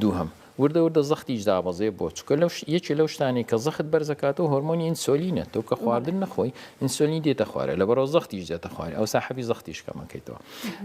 S4: دووهەم وردە وردە زەختیش دابەزێ بۆ چکە لەو یەکێ لەو شتانەی کە زەخت بەرزەکاتەوە هۆرمۆنی ئینسۆلینە تۆ کە خواردن نەخۆی ئینسۆلین دێتە خوارێ لەبەرەوە زەختیش دێتە خوارێ ئەوسا حەبی زەختیش کەمەکەیتەوە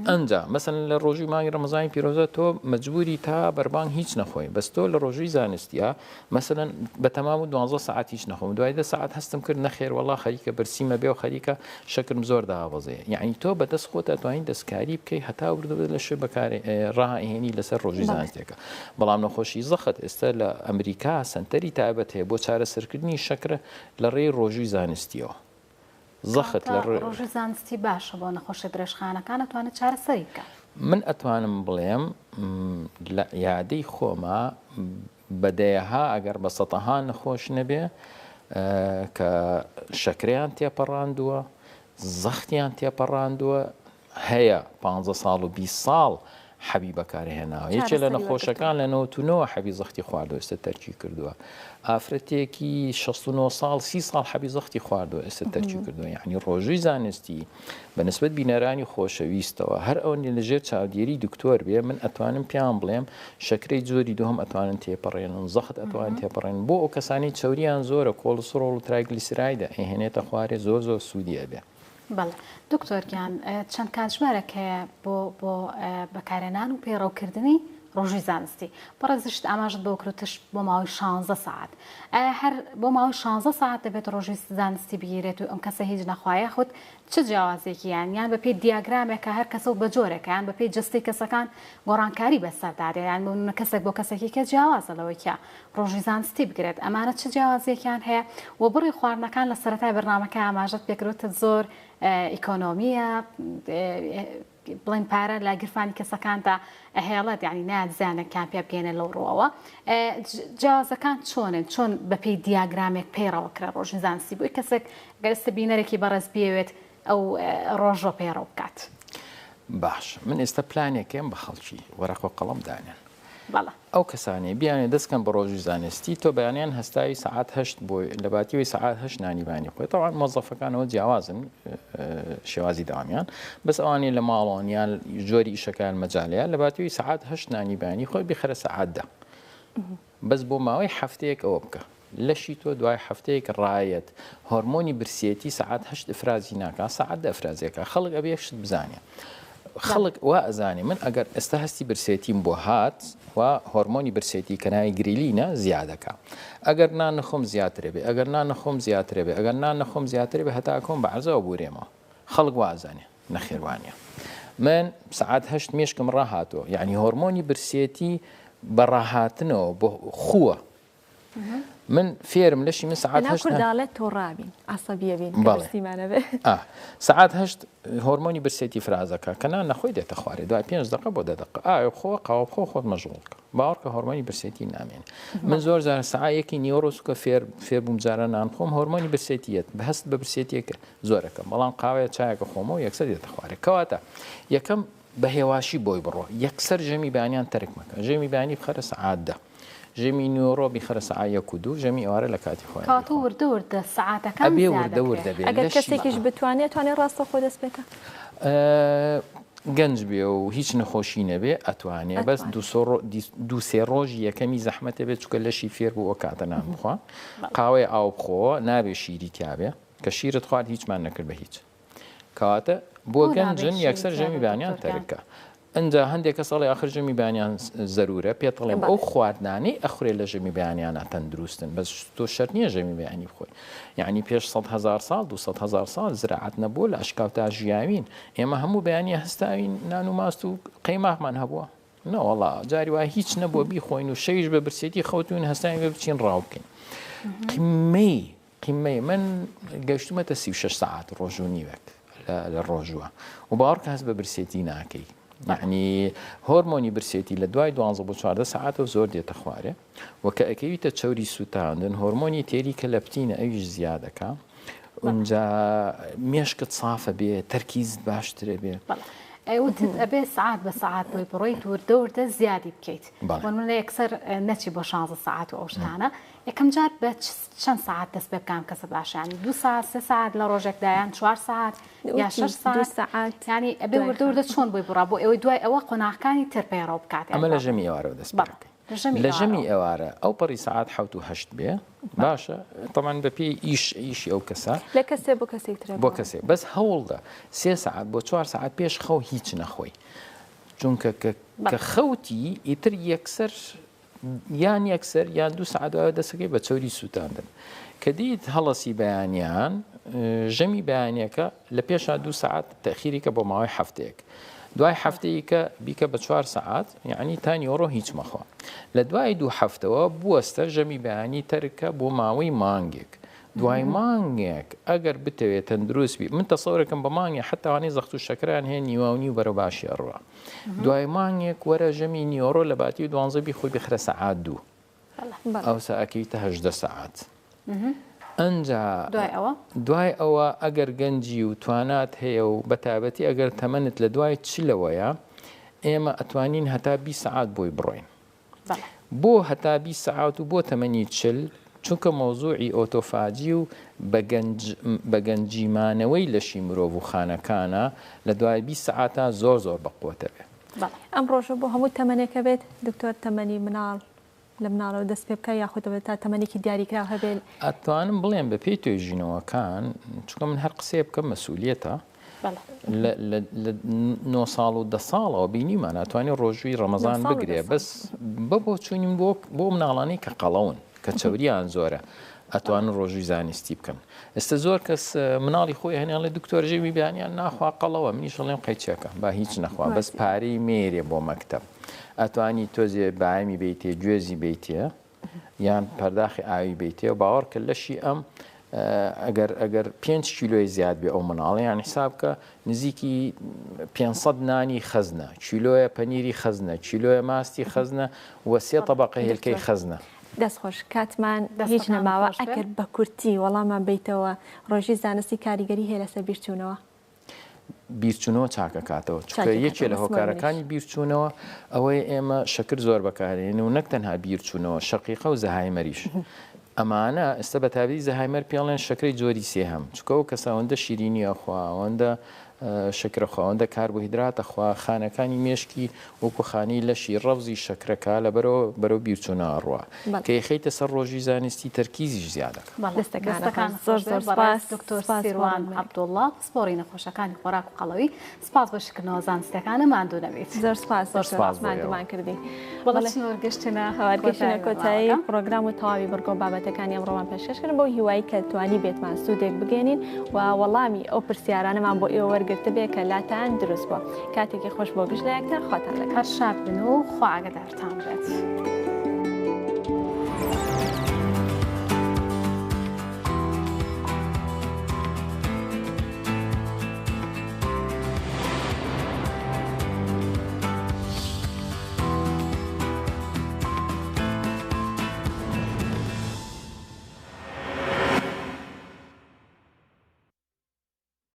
S4: ئەنجا مەسەلەن لە ڕۆژووی مانگی ڕەمەزانی پیرۆزە تۆ مەجبوری تا بەربانگ هیچ نەخۆی بەس تۆ لە ڕۆژووی زانستیا مەسەلەن بە تەمام و دوانزە سەعات هیچ نەخۆم دوای دە سەعات هەستم کرد نەخێر وەڵا خەریکە برسیمە بێ و خەریکە شەکرم زۆر دابەزێ یعنی تۆ بەدەست خۆت ئەتوانی دەستکاری بکەی هەتا وردە وردە لە شوێ بەکارێ ڕائێنی لەسەر ڕۆژی زانستێکە بەڵام نەخۆشی زەخت ئێستا لە ئەمریکا سەنتەری تایبەت هەیە بۆ چارەسەرکردنی شەکرە لە ڕێی ڕۆژووی زانستیەوە. زەخت لە
S1: ڕێ. ڕۆژووی زانستی باشە بۆ نەخۆشیە درێژخایەنەکان ئەتوانێت چارەسەری بکات.
S4: من ئەتوانم بڵێم لە عیادەی خۆما بە دەیەها ئەگەر بە سەتەها نەخۆش نەبێ کە شەکرەیان تێپەڕاندووە زەختیان تێپەڕاندووە هەیە پانزە ساڵ و 20 ساڵ. حەبی بەکارهێناوە یەکێ لە نەخۆشەکان لە 99 حەبی زەختی خواردوە ئێستا تەرکی کردووە ئافرەتێکی 69 ساڵ 30 ساڵ حەبی زەختی خواردوە ئێستا تەرکی کردووە یعنی ڕۆژووی زانستی بە نسبەت بینەرانی خۆشەویستەوە هەر ئەوەندی لەژێر چاودێری دکتۆر بێ من ئەتوانم پێیان بڵێم شەکرەی جۆری دووهەم ئەتوانن تێپەڕێنن زەخت ئەتوانن تێپەڕێنن بۆ ئەو کەسانی چەوریان زۆرە کۆڵسڕۆڵ و ترایگلیسرایدە ئەیهێنێتە خوارێ زۆر زۆر سوودی ئەبێ.
S1: بەڵێ دکتۆر گیان چەند کاتژمێرێک هەیە بۆ بۆ بەکارهێنان و پەیڕەوکردنی ڕۆژووی زانستی بەڕێزیشت ئاماژت بەوە کرد تش بۆ ماوەی شانزە سەعات ئایا هەر بۆ ماوەی شانزە سەعات دەبێت ڕۆژووی زانستی بگیرێت و ئەم کەسە هیچ نەخوا یاخود چ جیاوازیەکی یان یان بەپێی دیاگرامێکە هەر کەسە و بە جۆرێکە یان بەپێی جەستەی کەسەکان گۆڕانکاری بەسەردا دێت یان بۆ نمونە کەسێک بۆ کەسێکی کە جیاوازە لەوەی کە ڕۆژی زانستی بگرێت ئەمانە چ جیاوازیەکیان هەیە و بڕی خواردنەکان لە سەرەتای بەرنامەکە ئاماژەت پێکرد وتت زۆر ئیکۆنۆمیە بڵێن پارە لە گیرفانی کەسەکاندا ئەهێڵێت یعنی نایەت زیانێکیان پێ بگەێنێ لەو ڕووەوە جیاوازەکان چۆنن چۆن بەپێی دیاگرامێک پەیڕەوە کرا ڕۆژی زانستی بۆی کەسێک گەرستە بینەرێکی بەڕێز بیەوێت ئەو ڕۆژە پەیڕەو بکات.
S4: باش من ئێستا پلانێکم بە خەڵکی وەرەقە و قەڵەم دانێن. بەڵێ. ئەو کەسانەی بیانەوێت دەست کەن بە ڕۆژوی زانستی تۆ بەیانیان هەستاوی سەعات هەشت بۆی لە باتیەوەی سەعات هەشت نانی بانی خۆی تەوان مۆزەفەکانەوە جیاوازن شێوازی داوامیان بەس ئەوانی لە ماڵۆن یان جۆری ئیشەکان مەجالەیە لە باتیەوەی سەعات هەشت نانی بانی خۆی بخەرە سەعات دە بەس بۆ ماوەی هەفتەیەک ئەوە بکە لەشی تۆ دوای هەفتەیەک ڕایەت هۆرمۆنی برسێتی سەعات هەشت ئفرازی ناکا سەعات دە ئفرازیەکە خەڵک ئەبێ یەک شت بزانێ خەڵک وا ئەزانێ من ئەگەر ئێستا هەستی برسێتیم بۆ هات و هۆرمۆنی برسێتی کە ناوی گریلینە زیادەکە ئەگەر نان نەخۆم زیاترە بێ ئەگەر نان نەخۆم زیاترە بێ ئەگەر نان نەخۆم زیاترە بێ هەتا کۆم بە عەرزەوە بورێمەوە خەڵک وا ئەزانێ نەخێر وانە من سەعات هەشت مێشکم ڕاهاتوە یعنی هۆرمۆنی برسێتی بە ڕاهاتنەوە بۆ خووە من فێرم لەشی من سەعات هەشت
S2: کورداڵێت تۆڕابین عسەبیە بین بەڵێ
S4: سەعات هەشت هۆرمۆنی برسێتی فرازەکە کە نان نەخۆی دێتە خوارێ دوای پێنج دقە بۆ دە دقە ئاوێ بخۆ قاوە بخۆ خۆت مەژغوڵکە باوەڕکە هۆرمۆنی برسێتی نامێنێ من زۆر جار سەعات یەکی نیوەڕۆ سوکە فێر فێر بووم جارە نان خۆم هۆرمۆنی برسێتیەت بە هەست بە برسێتیەکە زۆرەکەم بەڵام قاوەیە چایەکە خۆمەوە یەکسەر دێتە خوارێ کەواتە یەکەم بە هێواشی بۆی بڕۆ یەکسەر ژەمی بەیانیان تەرک مەکە ژەمی بەیانی بخەرە سەعات دە ژەمی نیوەڕۆ بیخەرە سەعات یەک و دوو ژەمی ئێوارە لە کاتی خۆیان
S1: کەواتە
S4: بیخۆ
S1: وردە وردە سەعاتەکان
S4: ئەبێ
S1: زیاد
S4: وردە
S1: ئەکرێ.
S4: وردە بێ
S2: ئەگەر
S4: لەشی
S2: کەسێکیش بتوانێ ئەتوانێ ڕاستەوخۆ دەست پێکا؟
S4: گەنج بێ و هیچ نەخۆشی نەبێ ئەتوانێ بەس
S2: ئەتوانێ.
S4: دوو سێ ڕۆژی یەکەمی زەحمەتە بێت چونکە لەشی فێر بوو ئەو کاتە نان بخوا قاوەی ئاو بخۆوە نابێ شیری تیابێ کە شیرت خوارد هیچمان نەکرد بە هیچ کەواتە بۆ گەنجن یەکسەر ژەمی بانیان تەرکە ئەجا هەندێک کەس ئەڵێ ئاخر ژەمی بانیان زەرورە پێتەڵێم ئەو خواردنانەی ئەخورێ لە ژەمی بەیانیانە تەندروستن بەس تۆ شەرت نییە ژەمی بەیانی بخۆی یعنی پێش 100 هزار ساڵ 200 هزار ساڵ زراعەت نەبووە لە ئەشکاوتا ژیاوین ئێمە هەموو بەیانی هەستاوین نان و ماست و قەیماخمان هەبووە نەوەڵا جاری وای هیچ نەبووە بیخۆین و شەویش بە برسێتی خەوتوین هەستاوین بە بچین ڕاو بکەین قیمەی قیمەی من گەشتومەتە 36 سەعات ڕۆژ و نیوێک لە ڕۆژووە و باوەڕکە هەست بە برسێتی ناکەی یعنی هۆرمۆنی برسێتی لە دوای 12 بۆ 14 سەعاتەوە زۆر دێتە خوارێ و کە ئەکەویتە چەوری سووتاندن هۆرمۆنی تێری کە لەپتینە ئەویش زیادەکە ئونجا مێشکت سافە بێ تەرکیزت باشترە بێ.
S1: وتت ئەبێ سەعات بە سەعات بۆی بڕۆیت وردە وردە زیادی بکەیت بۆ نمونە یەکسەر نەچی بۆ 16 سەعات و ئەو شتانە یەکەم جار بە چەند سەعات دەست پێ بکەم کەسە باشە ینی دوو سەعات سێ سەعات لە ڕۆژێکدا یان چوار سەعات یا شەش سەعات ینی ئەبێ وردە وردە چۆن بۆی بڕا بۆ ئەوەی دوای ئەوە قۆناغەکانی تر پەیڕەو بکات
S4: ئەمە لە ژەمی ئێوارەوە دەست پێ بکەین. لە ژەمی ئێوارە ئەو پەڕی سەعات حەوت و هەشت بێ باشە تەمان بە پێی ئیش ئیشی ئەو کەسە
S2: لە کەسێ بۆ کەسێک ترە
S4: بۆ کەسێ بەس هەوڵدە سێ سەعات بۆ چوار سەعات پێش خەو هیچ نەخۆی چونکە کە خەوتی ئیتر یەکسەر یان یەکسەر یان دوو سەعات دوایەوە دەسەکەی بە چەوری سووتاندن کە دیت هەڵەسی بەیانیان ژەمی بەیانیەکە لە پێشا دوو سەعات تەخیریکە بۆ ماوەی هەفتەیەک دوای هەفتەیەکە بیکە بە چوار سەعات یعنی تا نیوەڕۆ هیچ مەخۆ لە دوای دوو هەفتەوە بوەستە ژەمی بەیانی تەرکە بۆ ماوەی مانگێک دوای مانگێک ئەگەر بتەوێت تەندروست بی من تەسەورەکەم بە مانگێ حتا وانەی زەخت و شەکران هەیە نیوە و نیو بەرەو باشی ئەڕوا دوای مانگێک وەرە ژەمی نیوەڕۆ لە باتی دوانزە بی خۆی بخرە سەعات دوو ئەوسا ئەکەویتە 18 سەعات ئەنجا دوای ئەوە ئەگەر گەنجی و توانات هەیە و بە تایبەتی ئەگەر تەمەنت لە دوای چلەوەیە. ئێمە ئەتوانین هەتا 20 سەعات بۆی بڕۆین. بۆ هەتا 20 سەعات و بۆ تەمەنی 40 چونکە مەوزوعی ئۆتۆفاجی و بە گەنجی مانەوەی لەشی مرۆڤ و خانەکانە لە دوای 20 سەعاتا زۆر زۆر بەقوەتە بێ.
S2: ئەم ڕۆژە بۆ هەموو تەمەنێکە بێت دکتۆر تەمەنی مناڵ لە مناڵەوە دەست پێ بکا یاخود دەبێت تا تەمەنێکی دیاریکراو هەبێت؟
S4: ئەتوانم بڵێم بە پێی توێژینەوەکان چونکە من هەر قسەیە بکەم مەسئولیەتە لە نۆ ساڵ و دە ساڵەوە بینیمان ئەتوانی ڕۆژووی ڕەمەزان بگرێ بەس بە بۆچوونیم بۆ بۆ مناڵانی کە قەڵەون کە چەوریان زۆرە ئەتوانن ڕۆژووی زانستی بکەن ئێستا زۆر کەس مناڵی خۆی هەنێڵێ دکتۆر ژەمی بیانیان ناخوا قەڵەوە منیش ئەڵێم قەیچەکە با هیچ نەخوا بەس پارەی مێرێ بۆ مەکتەب ئەتوانی تۆزێ بایمی بیتێ گوێزی بیتێ یان پەرداخی ئاوی بیتێ و باوەڕ کە لەشی ئەم ئەگەر ئەگەر 5 کیلۆی زیاد بێ ئەو مناڵە یان حساب کە نزیکی 500 نانی خەزنە کیلۆیە پەنیری خەزنە کیلۆیە ماستی خەزنە و سێ تەبەقە هێلکەی خەزنە.
S2: دەست خۆش کاتمان هیچ نەماوە ئەگەر بە کورتی وەڵامان بەیتەوە ڕۆژی زانستی کاریگەری هەیە لەسەر بیرچوونەوە؟
S4: بیرچوونەوە چاکەکاتەوە چونکە یەکێ لە هۆکارەکانی بیرچوونەوە ئەوەیە ئێمە شەکر زۆر بەکارێن و نەک تەنها بیرچوونەوە شەقیقە و زەهایمەریش ئەمانە ئێستا بە تابی زەهایمەر پێڵێن شەکرەی جۆری سێهەم چونکە ئەو کەسە ئەوەندە شیرینی ئەخوا ئەوەندە شەکرە خوا ئەوەندە کاربۆهیدراتە خوا خانەکانی مێشکی وەکو خانەی لەشی ڕەفزی شەکرەکە لەبەرەوە بەرەو بیرچوونە ئەڕوا کە یخەیتە سەر ڕۆژی زانستی تەرکیزیش زیادەکە.
S1: دەستەکانت زۆر زۆر سپاس دکتۆر سیروان عەبدوڵڵا پسپۆڕی نەخۆشەکانی خۆراک و قەڵەوی سپاس بۆ شیکردنەوە زانستیەکانە ماندوو نەبیت.
S2: زۆر سپاس
S4: زۆر سپاس
S2: ماندوومان کردی.
S1: بەڵێ چنور گەشتینە
S2: هەوار گەشتینە کۆتایی پرۆگرام و تەواوی بڕگە و بابەتەکانی ئەمڕۆمان پێشکەش کردن بەو هیوای کە توانی بێتمان سوودێک بگەێنین و وەڵامی ئەو پرسیارانەمان بۆ ئێوە وەرگرتبێ کە لاتان دروست بووە. کاتێکی خۆش بۆ گشت لایەکتان خواتان لەگەڵ.
S1: هەر شاد بن و خوا ئاگادارتان بێت.